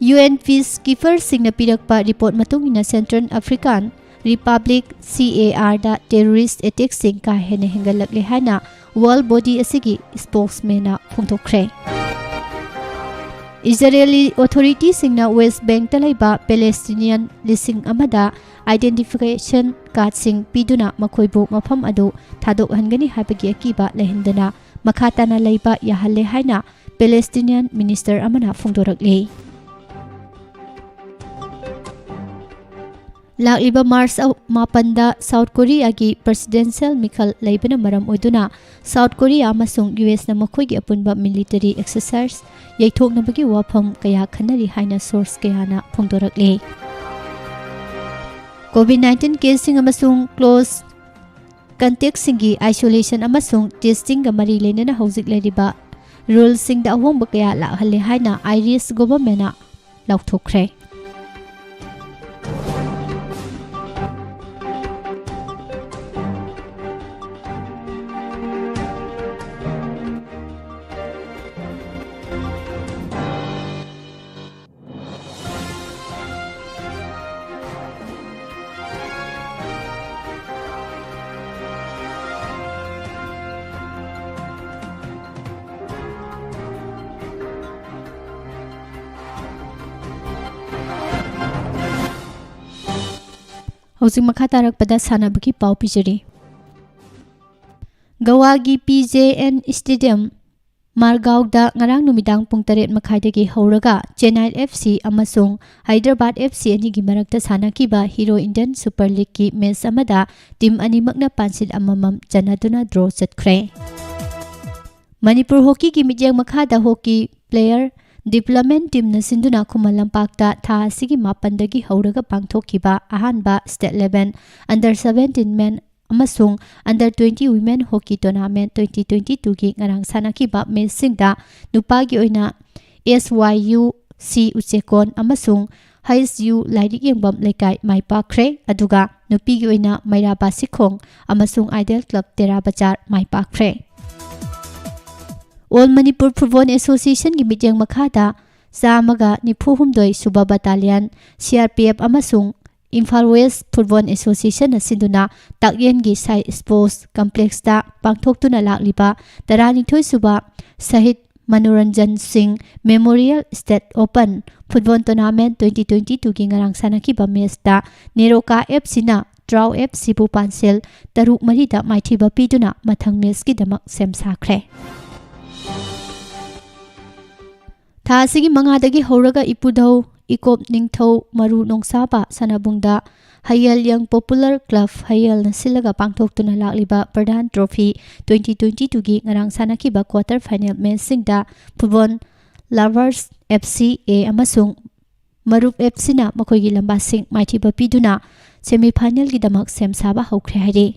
ꯌꯨ ꯑꯦꯟ peacekeeperꯁꯤꯡꯅ ꯄꯤꯔꯛꯄ ꯔꯤꯄꯣꯔꯠ ꯃꯇꯨꯡ ꯏꯟꯅ, Central African Republic, C A R, the terrorist attackꯁꯤꯡ ꯀꯥ ꯍꯦꯟꯅ ꯍꯦꯟꯒꯠꯂꯛꯂꯦ ꯍꯥꯏꯅ World Body ꯑꯁꯤꯒꯤ spokesmanꯅ ꯐꯣꯡꯗꯣꯛꯈ꯭ꯔꯦ꯫ ꯏꯖꯔꯦꯂꯤ ꯑꯣꯊꯣꯔꯤꯇꯤꯁꯤꯡꯅ West Bankꯇ ꯂꯩꯕ Palestinian ꯂꯤꯁꯤꯡ ꯑꯃꯗ identification cardꯁꯤꯡ ꯄꯤꯗꯨꯅ ꯃꯈꯣꯏꯕꯨ ꯃꯐꯝ ꯑꯗꯨ ꯊꯥꯗꯣꯛꯍꯟꯒꯅꯤ ꯍꯥꯏꯕꯒꯤ ꯑꯀꯤꯕ ꯂꯩꯍꯟꯗꯅ ꯃꯈꯥ ꯇꯥꯅ ꯂꯩꯕ ꯌꯥꯍꯜꯂꯦ ꯍꯥꯏꯅ Palestinian minister ꯑꯃꯅ ꯐꯣꯡꯗꯣꯔꯛꯂꯤ꯫ ꯂꯥꯛꯂꯤꯕ ꯃꯥꯔꯆ ꯃꯥꯄꯟꯗ South Koreaꯒꯤ presidential ꯃꯤꯈꯜ ꯂꯩꯕꯅ ꯃꯔꯝ ꯑꯣꯏꯗꯨꯅ, South Korea ꯑꯃꯁꯨꯡ ꯌꯨ ꯑꯦꯁꯅ ꯃꯈꯣꯏꯒꯤ ꯑꯄꯨꯟꯕ military exercise ꯌꯩꯊꯣꯛꯅꯕꯒꯤ ꯋꯥꯐꯝ ꯀꯌꯥ ꯈꯟꯅꯔꯤ ꯍꯥꯏꯅ source ꯀꯌꯥꯅ ꯐꯣꯡꯗꯣꯔꯛꯂꯤ꯫ COVID nineteen caseꯁꯤꯡ ꯑꯃꯁꯨꯡ close contactꯁꯤꯡꯒꯤ isolation ꯑꯃꯁꯨꯡ testingꯒ ꯃꯔꯤ ꯂꯩꯅꯅ ꯍꯧꯖꯤꯛ ꯂꯩꯔꯤꯕ ruleꯁꯤꯡꯗ ꯑꯍꯣꯡꯕ ꯀꯌꯥ ꯂꯥꯛꯍꯜꯂꯦ ꯍꯥꯏꯅ Irish governmentꯅ ꯂꯥꯎꯊꯣꯛꯈ꯭ꯔꯦ꯫ ꯍꯧꯖꯤꯛ ꯃꯈꯥ ꯇꯥꯔꯛꯄꯗ ꯁꯥꯟꯅꯕꯒꯤ ꯄꯥꯎ ꯄꯤꯖꯔꯤ꯫ ꯒꯋꯥꯒꯤ P J N Stadium, ꯃꯥꯔꯒꯥꯎꯗ ꯉꯔꯥꯡ ꯅꯨꯃꯤꯗꯥꯡ ꯄꯨꯡ ꯇꯔꯦꯠ ꯃꯈꯥꯏꯗꯒꯤ ꯍꯧꯔꯒ Chennai F C ꯑꯃꯁꯨꯡ Hyderabad F C ꯑꯅꯤꯒꯤ ꯃꯔꯛꯇ ꯁꯥꯟꯅꯈꯤꯕ Hero Indian Super Leagueꯀꯤ match ꯑꯃꯗ team ꯑꯅꯤꯃꯛꯅ ꯄꯥꯟꯁꯤꯜ ꯑꯃꯃꯝ ꯆꯟꯅꯗꯨꯅ draw ꯆꯠꯈ꯭ꯔꯦ꯫ ꯃꯅꯤꯄꯨꯔ ꯍꯣꯀꯤꯒꯤ ꯃꯤꯠꯌꯦꯡ ꯃꯈꯥꯗ hockey player development teamꯅ ꯁꯤꯟꯗꯨꯅ ꯈꯨꯃꯟ ꯂꯝꯄꯥꯛꯇ ꯊꯥ ꯑꯁꯤꯒꯤ ꯃꯥꯄꯟꯗꯒꯤ ꯍꯧꯔꯒ ꯄꯥꯡꯊꯣꯛꯈꯤꯕ ꯑꯍꯥꯟꯕ state level under seventeen men ꯑꯃꯁꯨꯡ under twenty women hockey tournament twenty twenty-twoꯒꯤ ꯉꯔꯥꯡ ꯁꯥꯟꯅꯈꯤꯕ matchꯁꯤꯡꯗ ꯅꯨꯄꯥꯒꯤ ꯑꯣꯏꯅ S Y U C ꯎꯆꯦꯀꯣꯟ ꯑꯃꯁꯨꯡ H U ꯂꯥꯏꯔꯤꯛ ꯌꯦꯡꯐꯝ ꯂꯩꯀꯥꯏ ꯃꯥꯏ ꯄꯥꯛꯈ꯭ꯔꯦ, ꯑꯗꯨꯒ ꯅꯨꯄꯤꯒꯤ ꯑꯣꯏꯅ ꯃꯩꯔꯥ ꯕꯥꯁꯤꯈꯣꯡ ꯑꯃꯁꯨꯡ Ideal Club ꯇꯦꯔꯥ ꯕꯖꯥꯔ ꯃꯥꯏ ꯄꯥꯛꯈ꯭ꯔꯦ꯫ All Manipur Football Associationꯒꯤ ꯃꯤꯠꯌꯦꯡ ꯃꯈꯥꯗ ꯆꯥꯝꯃꯒ ꯅꯤꯐꯨ ꯍꯨꯝꯗꯣꯏ ꯁꯨꯕ Battalion, C R P F ꯑꯃꯁꯨꯡ ꯏꯝꯐꯥꯜ West Football Associationꯅ ꯁꯤꯟꯗꯨꯅ ꯇꯥꯛꯌꯦꯟꯒꯤ ꯁꯥꯏ ꯁ꯭ꯄꯣꯔꯠꯁ ꯀꯝꯄ꯭ꯂꯦꯛꯁꯇ ꯄꯥꯡꯊꯣꯛꯇꯨꯅ ꯂꯥꯛꯂꯤꯕ ꯇꯔꯥꯅꯤꯊꯣꯏ ꯁꯨꯕ ꯁꯍꯤꯗ ꯃꯅꯣꯔꯟꯖꯟ ꯁꯤꯡ Memorial State Open Football Tournament twenty twenty-twoꯒꯤ ꯉꯔꯥꯡ ꯁꯥꯟꯅꯈꯤꯕ ꯃꯦꯆꯇ ꯅꯦꯔꯣꯀꯥ F Cꯅ ꯇ꯭ꯔꯥꯎ F Cꯕꯨ ꯄꯥꯟꯁꯦꯜ ꯇꯔꯨꯛ ꯃꯔꯤꯗ ꯃꯥꯏꯊꯤꯕ ꯄꯤꯗꯨꯅ ꯃꯊꯪ ꯃꯦꯆꯀꯤꯗꯃꯛ ꯁꯦꯝ ꯁꯥꯈ꯭ꯔꯦ꯫ ꯊꯥ ꯑꯁꯤꯒꯤ ꯃꯉꯥꯗꯒꯤ ꯍꯧꯔꯒ ꯏꯄꯨꯙꯧ ꯏꯀꯣꯞ ꯅꯤꯡꯊꯧ ꯃꯔꯨ ꯅꯣꯡꯁꯥꯕ ꯁꯥꯟꯅꯕꯨꯡꯗ ꯍꯌꯦꯜ Young Popular Club ꯍꯌꯦꯜꯅ ꯁꯤꯜꯂꯒ ꯄꯥꯡꯊꯣꯛꯇꯨꯅ ꯂꯥꯛꯂꯤꯕ ꯄ꯭ꯔꯙꯥꯟ ꯇ꯭ꯔꯣꯐꯤ twenty twenty-twoꯒꯤ ꯉꯔꯥꯡ ꯁꯥꯟꯅꯈꯤꯕ quarter final ꯃꯦꯆꯁꯤꯡꯗ Football Lovers F C A ꯑꯃꯁꯨꯡ ꯃꯔꯨꯞ F Cꯅ ꯃꯈꯣꯏꯒꯤ ꯂꯝꯕꯥꯁꯤꯡ ꯃꯥꯏꯊꯤꯕ ꯄꯤꯗꯨꯅ semi finalꯒꯤꯗꯃꯛ ꯁꯦꯝ ꯁꯥꯕ ꯍꯧꯈ꯭ꯔꯦ ꯍꯥꯏꯔꯤ꯫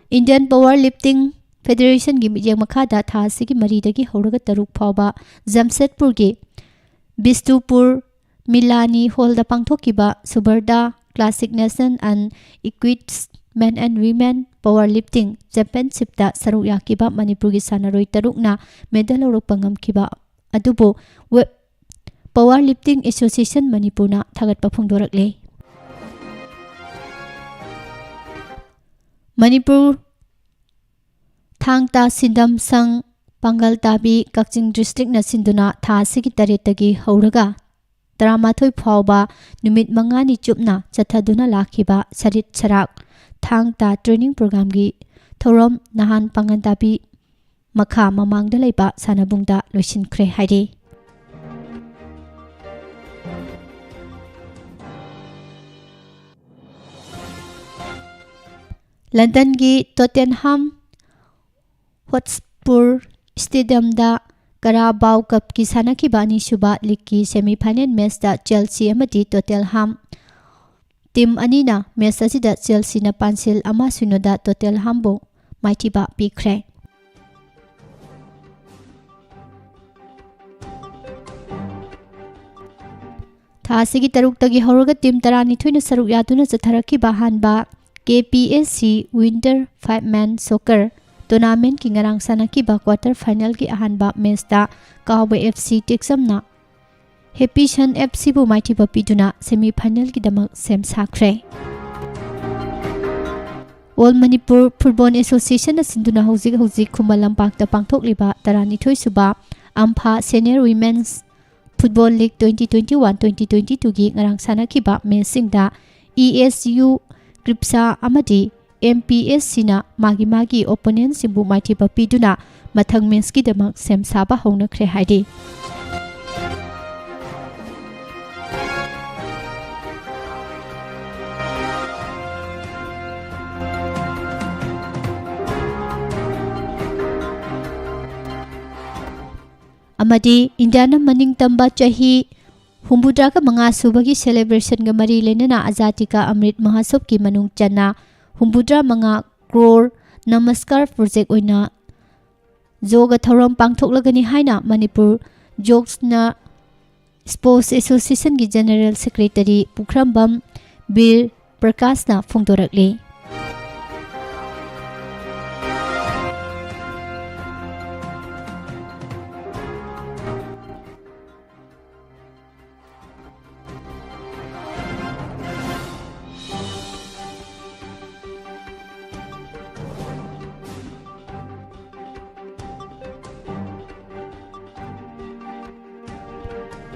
Indian Power Lifting Federationꯒꯤ ꯃꯤꯠꯌꯦꯡ ꯃꯈꯥꯗ ꯊꯥ ꯑꯁꯤꯒꯤ ꯃꯔꯤꯗꯒꯤ ꯍꯧꯔꯒ ꯇꯔꯨꯛ ꯐꯥꯎꯕ ꯖꯝꯁꯦꯗꯄꯨꯔꯒꯤ ꯕꯤꯁꯇꯨꯄꯨꯔ ꯃꯤꯂꯥꯅꯤ ꯍꯣꯜꯗ ꯄꯥꯡꯊꯣꯛꯈꯤꯕ ꯁꯨꯕꯔꯗꯥ Classic National and Equipped Men and Women Power Lifting Championshipꯇ ꯁꯔꯨꯛ ꯌꯥꯈꯤꯕ ꯃꯅꯤꯄꯨꯔꯒꯤ ꯁꯥꯟꯅꯔꯣꯏ ꯇꯔꯨꯛꯅ ꯃꯦꯗꯜ ꯂꯧꯔꯛꯄ ꯉꯝꯈꯤꯕ ꯑꯗꯨꯕꯨ ꯋꯦ-, Power Lifting Association ꯃꯅꯤꯄꯨꯔꯅ ꯊꯥꯒꯠꯄ ꯐꯣꯡꯗꯣꯔꯛꯂꯦ꯫ ꯃꯅꯤꯄꯨꯔ ꯊꯥꯡ ꯇꯥ ꯁꯤꯟꯗꯝ ꯁꯪ ꯄꯥꯡꯒꯜ ꯇꯥꯕꯤ ꯀꯛꯆꯤꯡ ꯗꯤꯁꯇ꯭ꯔꯤꯛꯅ ꯁꯤꯟꯗꯨꯅ ꯊꯥ ꯑꯁꯤꯒꯤ ꯇꯔꯦꯠꯇꯒꯤ ꯍꯧꯔꯒ ꯇꯔꯥꯃꯥꯊꯣꯏ ꯐꯥꯎꯕ ꯅꯨꯃꯤꯠ ꯃꯉꯥꯅꯤ ꯆꯨꯞꯅ ꯆꯠꯊꯗꯨꯅ ꯂꯥꯛꯈꯤꯕ ꯁꯔꯤꯠ ꯁꯔꯥꯛ ꯊꯥꯡ ꯇꯥ training programꯒꯤ ꯊꯧꯔꯝ ꯅꯍꯥꯟ ꯄꯥꯡꯒꯟ ꯇꯥꯕꯤ ꯃꯈꯥ ꯃꯃꯥꯡꯗ ꯂꯩꯕ ꯁꯥꯟꯅꯕꯨꯡꯗ ꯂꯣꯏꯁꯤꯟꯈ꯭ꯔꯦ ꯍꯥꯏꯔꯤ꯫ ꯂꯟꯗꯟꯒꯤ Tottenham Hotspur Stadiumꯗ Carabao Cupꯀꯤ ꯁꯥꯟꯅꯈꯤꯕ ꯑꯅꯤꯁꯨꯕ leagueꯀꯤ semi final matchꯇ Chelsea ꯑꯃꯗꯤ Tottenham team ꯑꯅꯤꯅ match ꯑꯁꯤꯗ Chelseaꯅ ꯄꯥꯟꯁꯤꯜ ꯑꯃ ꯁꯤꯅꯣꯗ Tottenhamꯕꯨ ꯃꯥꯏꯊꯤꯕ ꯄꯤꯈ꯭ꯔꯦ꯫ ꯊꯥ ꯑꯁꯤꯒꯤ ꯇꯔꯨꯛꯇꯒꯤ ꯍꯧꯔꯒ team ꯇꯔꯥꯅꯤꯊꯣꯏꯅ ꯁꯔꯨꯛ ꯌꯥꯗꯨꯅ ꯆꯠꯊꯔꯛꯈꯤꯕ ꯑꯍꯥꯟꯕ K P S C Winter Five Man Soccer ꯇꯣꯔꯅꯥꯃꯦꯟꯠꯀꯤ ꯉꯔꯥꯡ ꯁꯥꯟꯅꯈꯤꯕ ꯀ꯭ꯋꯥꯇꯔ ꯐꯥꯏꯅꯦꯜꯒꯤ ꯑꯍꯥꯟꯕ ꯃꯦꯆꯇ ꯀꯥꯎꯕ ꯑꯦꯐ ꯁꯤ ꯇꯦꯛꯆꯝꯅ ꯍꯦꯄꯤ ꯁꯟ ꯑꯦꯐ ꯁꯤꯕꯨ ꯃꯥꯏꯊꯤꯕ ꯄꯤꯗꯨꯅ ꯁꯦꯃꯤ ꯐꯥꯏꯅꯦꯜꯒꯤꯗꯃꯛ ꯁꯦꯝ ꯁꯥꯈ꯭ꯔꯦ꯫ ꯑꯣꯜ ꯃꯅꯤꯄꯨꯔ ꯐꯨꯠꯕꯣꯜ ꯑꯦꯁꯣꯁꯤꯌꯦꯁꯟꯅ ꯁꯤꯟꯗꯨꯅ ꯍꯧꯖꯤꯛ ꯍꯧꯖꯤꯛ ꯈꯨꯃꯟ ꯂꯝꯄꯥꯛꯇ ꯄꯥꯡꯊꯣꯛꯂꯤꯕ ꯇꯔꯥꯅꯤꯊꯣꯏ ꯁꯨꯕ ꯑꯝꯐꯥ senior women's football league twenty twenty one twenty twenty ꯇꯨꯒꯤ ꯉꯔꯥꯡ ꯁꯥꯟꯅꯈꯤꯕ ꯃꯦꯆꯁꯤꯡꯗ ꯏ ꯑꯦꯁ ꯌꯨ ꯀ꯭ꯔꯤꯞꯁꯥ ꯑꯃꯗꯤ ꯑꯦꯝ ꯄꯤ ꯑꯦꯁ ꯁꯤꯅ ꯃꯥꯒꯤ ꯃꯥꯒꯤ ꯑꯣꯄꯣꯅꯦꯟꯠꯁꯤꯡꯕꯨ ꯃꯥꯏꯊꯤꯕ ꯄꯤꯗꯨꯅ ꯃꯊꯪ ꯃꯦꯆꯀꯤꯗꯃꯛ ꯁꯦꯝ ꯁꯥꯕ ꯍꯧꯅꯈ꯭ꯔꯦ ꯍꯥꯏꯔꯤ꯫ ꯑꯃꯗꯤ ꯏꯟꯗꯤꯌꯥꯅ ꯃꯅꯤꯡꯇꯝꯕ ꯆꯍꯤ ꯍꯨꯝꯐꯨꯇꯔꯥꯒ ꯃꯉꯥ ꯁꯨꯕꯒꯤ ꯁꯦꯂꯦꯕ꯭ꯔꯦꯁꯟꯒ ꯃꯔꯤ ꯂꯩꯅꯅ ꯑꯖꯥꯗꯤ ꯀꯥ ꯑꯃ꯭ꯔꯤꯠ ꯃꯍꯥꯁꯣꯕꯀꯤ ꯃꯅꯨꯡ ꯆꯟꯅ ꯍꯨꯝꯐꯨꯇꯔꯥ ꯃꯉꯥ ꯀ꯭ꯔꯣꯔ ꯅꯃꯁꯀꯥꯔ ꯄ꯭ꯔꯣꯖꯦꯛ ꯑꯣꯏꯅ ꯌꯣꯒ ꯊꯧꯔꯝ ꯄꯥꯡꯊꯣꯛꯂꯒꯅꯤ ꯍꯥꯏꯅ ꯃꯅꯤꯄꯨꯔ ꯌꯣꯒꯁꯅ ꯁ꯭ꯄꯣꯔꯠꯁ ꯑꯦꯁꯣꯁꯤꯌꯦꯁꯟꯒꯤ ꯖꯦꯅꯔꯦꯜ ꯁꯦꯀ꯭ꯔꯦꯇꯔꯤ ꯄꯨꯈ꯭ꯔꯝꯕꯝ ꯕꯤꯔ ꯄ꯭ꯔꯀꯥꯁꯅ ꯐꯣꯡꯗꯣꯔꯛꯂꯤ꯫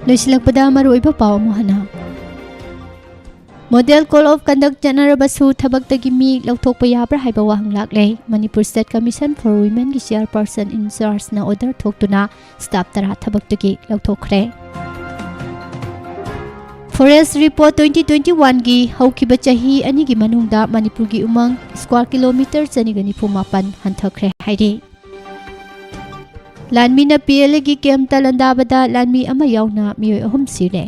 ꯂꯣꯏꯁꯤꯜꯂꯛꯄꯗ ꯃꯔꯨꯑꯣꯏꯕ ꯄꯥꯎ ꯑꯃꯨꯛ ꯍꯟꯅ꯫ ꯃꯣꯗꯦꯜ ꯀꯣꯗ ꯑꯣꯐ ꯀꯟꯗꯛ ꯆꯠꯅꯔꯕꯁꯨ ꯊꯕꯛꯇꯒꯤ ꯃꯤ ꯂꯧꯊꯣꯛꯄ ꯌꯥꯕ꯭ꯔꯥ ꯍꯥꯏꯕ ꯋꯥꯍꯪ ꯂꯥꯛꯂꯦ꯫ ꯃꯅꯤꯄꯨꯔ ꯁ꯭ꯇꯦꯠ ꯀꯃꯤꯁꯟ ꯐꯣꯔ ꯋꯤꯃꯦꯟꯒꯤ ꯆꯤꯌꯔꯄꯔꯁꯟ ꯏꯟꯆꯥꯔꯖꯅ ꯑꯣꯔꯗꯔ ꯊꯣꯛꯇꯨꯅ ꯁ꯭ꯇꯥꯐ ꯇꯔꯥ ꯊꯕꯛꯇꯒꯤ ꯂꯧꯊꯣꯛꯈ꯭ꯔꯦ꯫ ꯐꯣꯔꯦꯁ ꯔꯤꯄꯣꯔꯠ ꯇ꯭ꯋꯦꯟꯇꯤ ꯇ꯭ꯋꯦꯟꯇꯤ ꯋꯥꯟꯒꯤ ꯍꯧꯈꯤꯕ ꯆꯍꯤ ꯑꯅꯤꯒꯤ ꯃꯅꯨꯡꯗ ꯃꯅꯤꯄꯨꯔꯒꯤ ꯎꯃꯪ ꯁ꯭ꯀ꯭ꯋꯥꯔ ꯀꯤꯂꯣꯃꯤꯇꯔ ꯆꯅꯤꯒ ꯅꯤꯐꯨ ꯃꯥꯄꯟ ꯍꯟꯊꯈ꯭ꯔꯦ ꯍꯥꯏꯔꯤ꯫ ꯂꯥꯟꯃꯤꯅ ꯄꯤ ꯑꯦꯜ ꯑꯦꯒꯤ ꯀꯦꯝꯞꯇ ꯂꯥꯟꯗꯥꯕꯗ ꯂꯥꯟꯃꯤ ꯑꯃ ꯌꯥꯎꯅ ꯃꯤꯑꯣꯏ ꯑꯍꯨꯝ ꯁꯤꯔꯦ꯫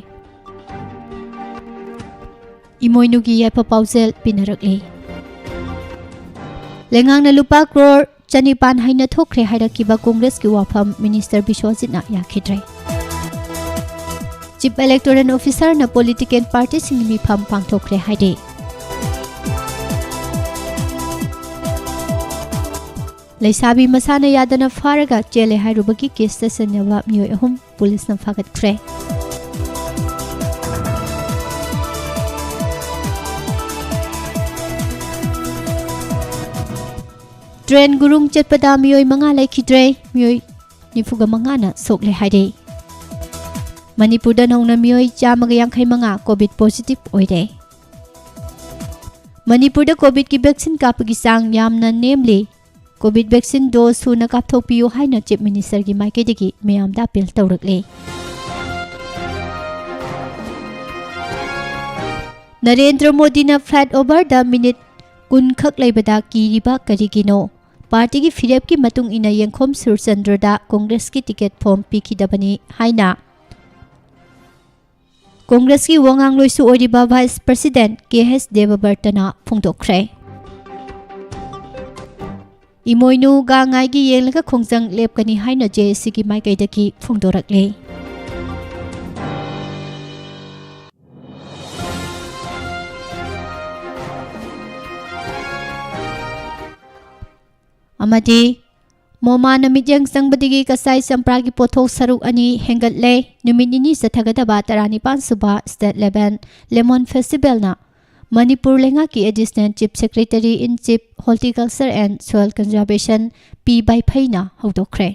ꯏꯃꯣꯏꯅꯨꯒꯤ ꯌꯥꯏꯐ ꯄꯥꯎꯖꯦꯜ ꯄꯤꯅꯔꯛꯂꯤ꯫ ꯂꯩꯉꯥꯛꯅ ꯂꯨꯄꯥ ꯀ꯭ꯔꯣꯔ ꯆꯅꯤꯄꯥꯟ ꯍꯥꯏꯅ ꯊꯣꯛꯈ꯭ꯔꯦ ꯍꯥꯏꯔꯛꯈꯤꯕ ꯀꯣꯡꯒ꯭ꯔꯦꯁꯀꯤ ꯋꯥꯐꯝ ꯃꯤꯅꯤꯁꯇꯔ ꯕꯤꯁ꯭ꯋꯖꯤꯠꯅ ꯌꯥꯈꯤꯗ꯭ꯔꯦ꯫ ꯆꯤꯐ ꯏꯂꯦꯛꯇꯣꯔꯦꯜ ꯑꯣꯐꯤꯁꯥꯔꯅ ꯄꯣꯂꯤꯇꯤꯀꯦꯜ ꯄꯥꯔꯇꯤꯁꯤꯡꯒꯤ ꯃꯤꯐꯝ ꯄꯥꯡꯊꯣꯛꯈ꯭ꯔꯦ ꯍꯥꯏꯔꯤ꯫ ꯂꯩꯁꯥꯕꯤ ꯃꯁꯥꯅ ꯌꯥꯗꯅ ꯐꯥꯔꯒ ꯆꯦꯜꯂꯦ ꯍꯥꯏꯔꯨꯕꯒꯤ ꯀꯦꯁꯇ ꯆꯟꯅꯕ ꯃꯤꯑꯣꯏ ꯑꯍꯨꯝ ꯄꯨꯂꯤꯁꯅ ꯐꯥꯒꯠꯈ꯭ꯔꯦ꯫ ꯇ꯭ꯔꯦꯟ ꯒꯨꯔꯨꯡ ꯆꯠꯄꯗ ꯃꯤꯑꯣꯏ ꯃꯉꯥ ꯂꯩꯈꯤꯗ꯭ꯔꯦ, ꯃꯤꯑꯣꯏ ꯅꯤꯐꯨꯒ ꯃꯉꯥꯅ ꯁꯣꯛꯂꯦ ꯍꯥꯏꯔꯦ꯫ ꯃꯅꯤꯄꯨꯔꯗ ꯅꯧꯅ ꯃꯤꯑꯣꯏ ꯆꯥꯝꯃꯒ ꯌꯥꯡꯈꯩ ꯃꯉꯥ ꯀꯣꯚꯤꯗ ꯄꯣꯖꯤꯇꯤꯚ ꯑꯣꯏꯔꯦ꯫ ꯃꯅꯤꯄꯨꯔꯗ ꯀꯣꯚꯤꯗꯀꯤ ꯚꯦꯛꯁꯤꯟ ꯀꯥꯞꯄꯒꯤ ꯆꯥꯡ ꯌꯥꯝꯅ ꯅꯦꯝꯂꯤ꯫ ꯀꯣꯚꯤꯗ ꯚꯦꯛꯁꯤꯟ ꯗꯣꯁ ꯁꯨꯅ ꯀꯥꯞꯊꯣꯛꯄꯤꯌꯨ ꯍꯥꯏꯅ ꯆꯤꯐ ꯃꯤꯅꯤꯁꯇꯔꯒꯤ ꯃꯥꯏꯀꯩꯗꯒꯤ ꯃꯤꯌꯥꯝꯗ ꯑꯄꯤꯜ ꯇꯧꯔꯛꯂꯤ꯫ ꯅꯔꯦꯟꯗ꯭ꯔ ꯃꯣꯗꯤꯅ ꯐ꯭ꯂꯥꯏꯠ ꯑꯣꯚꯔꯗ ꯃꯤꯅꯤꯠ ꯀꯨꯟ ꯈꯛ ꯂꯩꯕꯗ ꯀꯤꯔꯤꯕ ꯀꯔꯤꯒꯤꯅꯣ? ꯄꯥꯔꯇꯤꯒꯤ ꯐꯤꯔꯦꯞꯀꯤ ꯃꯇꯨꯡ ꯏꯟꯅ ꯌꯦꯡꯈꯣꯝ ꯁꯨꯔꯆꯟꯗ꯭ꯔꯗ ꯀꯣꯡꯒ꯭ꯔꯦꯁꯀꯤ ꯇꯤꯀꯦꯠ ꯐꯣꯝ ꯄꯤꯈꯤꯗꯕꯅꯤ ꯍꯥꯏꯅ ꯀꯣꯡꯒ꯭ꯔꯦꯁꯀꯤ ꯋꯥꯉꯥꯡꯂꯣꯏꯁꯨ ꯑꯣꯏꯔꯤꯕ ꯚꯥꯏꯁ ꯄ꯭ꯔꯁꯤꯗꯦꯟꯠ ꯀꯦ ꯑꯦꯁ ꯗꯦꯕꯕꯔꯇꯅ ꯐꯣꯡꯗꯣꯛꯈ꯭ꯔꯦ꯫ ꯏꯃꯣꯏꯅꯨ ꯒꯥꯡꯉꯥꯏꯒꯤ ꯌꯦꯡꯂꯒ ꯈꯣꯡꯖꯪ ꯂꯦꯞꯀꯅꯤ ꯍꯥꯏꯅ ꯖꯦ ꯑꯦ ꯁꯤꯒꯤ ꯃꯥꯏꯀꯩꯗꯒꯤ ꯐꯣꯡꯗꯣꯔꯛꯂꯤ꯫ ꯑꯃꯗꯤ ꯃꯣꯃꯥꯅ ꯃꯤꯠꯌꯦꯡ ꯆꯪꯕꯗꯒꯤ ꯀꯁꯥꯏ ꯆꯝꯄ꯭ꯔꯥꯒꯤ ꯄꯣꯠꯊꯣꯛ ꯁꯔꯨꯛ ꯑꯅꯤ ꯍꯦꯟꯒꯠꯂꯦ꯫ ꯅꯨꯃꯤꯠ ꯅꯤꯅꯤ ꯆꯠꯊꯒꯗꯕ ꯇꯔꯥꯅꯤꯄꯥꯟ ꯁꯨꯕ State Level Lemon Festivalꯅ ꯃꯅꯤꯄꯨꯔ ꯂꯩꯉꯥꯛꯀꯤ Additional Chief Secretary in Chief Horticulture and Soil Conservation ꯄꯤ ꯕꯥꯏꯐꯩꯅ ꯍꯧꯗꯣꯛꯈ꯭ꯔꯦ꯫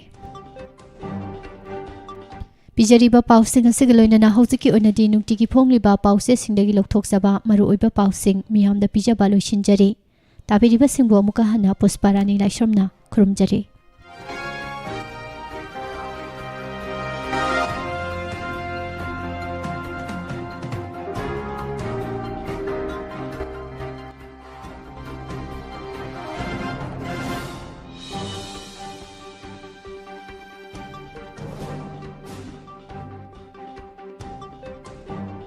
ꯄꯤꯖꯔꯤꯕ ꯄꯥꯎꯁꯤꯡ ꯑꯁꯤꯒ ꯂꯣꯏꯅꯅ ꯍꯧꯖꯤꯛꯀꯤ ꯑꯣꯏꯅꯗꯤ ꯅꯨꯡꯇꯤꯒꯤ ꯐꯣꯡꯂꯤꯕ ꯄꯥꯎꯆꯦꯁꯤꯡꯗꯒꯤ ꯂꯧꯊꯣꯛꯆꯕ ꯃꯔꯨꯑꯣꯏꯕ ꯄꯥꯎꯁꯤꯡ ꯃꯤꯌꯥꯝꯗ ꯄꯤꯖꯕ ꯂꯣꯏꯁꯤꯟꯖꯔꯤ꯫ ꯇꯥꯕꯤꯔꯤꯕꯁꯤꯡꯕꯨ ꯑꯃꯨꯛꯀ ꯍꯟꯅ ꯄꯨꯁꯄꯥꯔꯥꯅꯤ ꯂꯥꯏꯁ꯭ꯔꯝꯅ ꯈꯨꯔꯨꯝꯖꯔꯤ꯫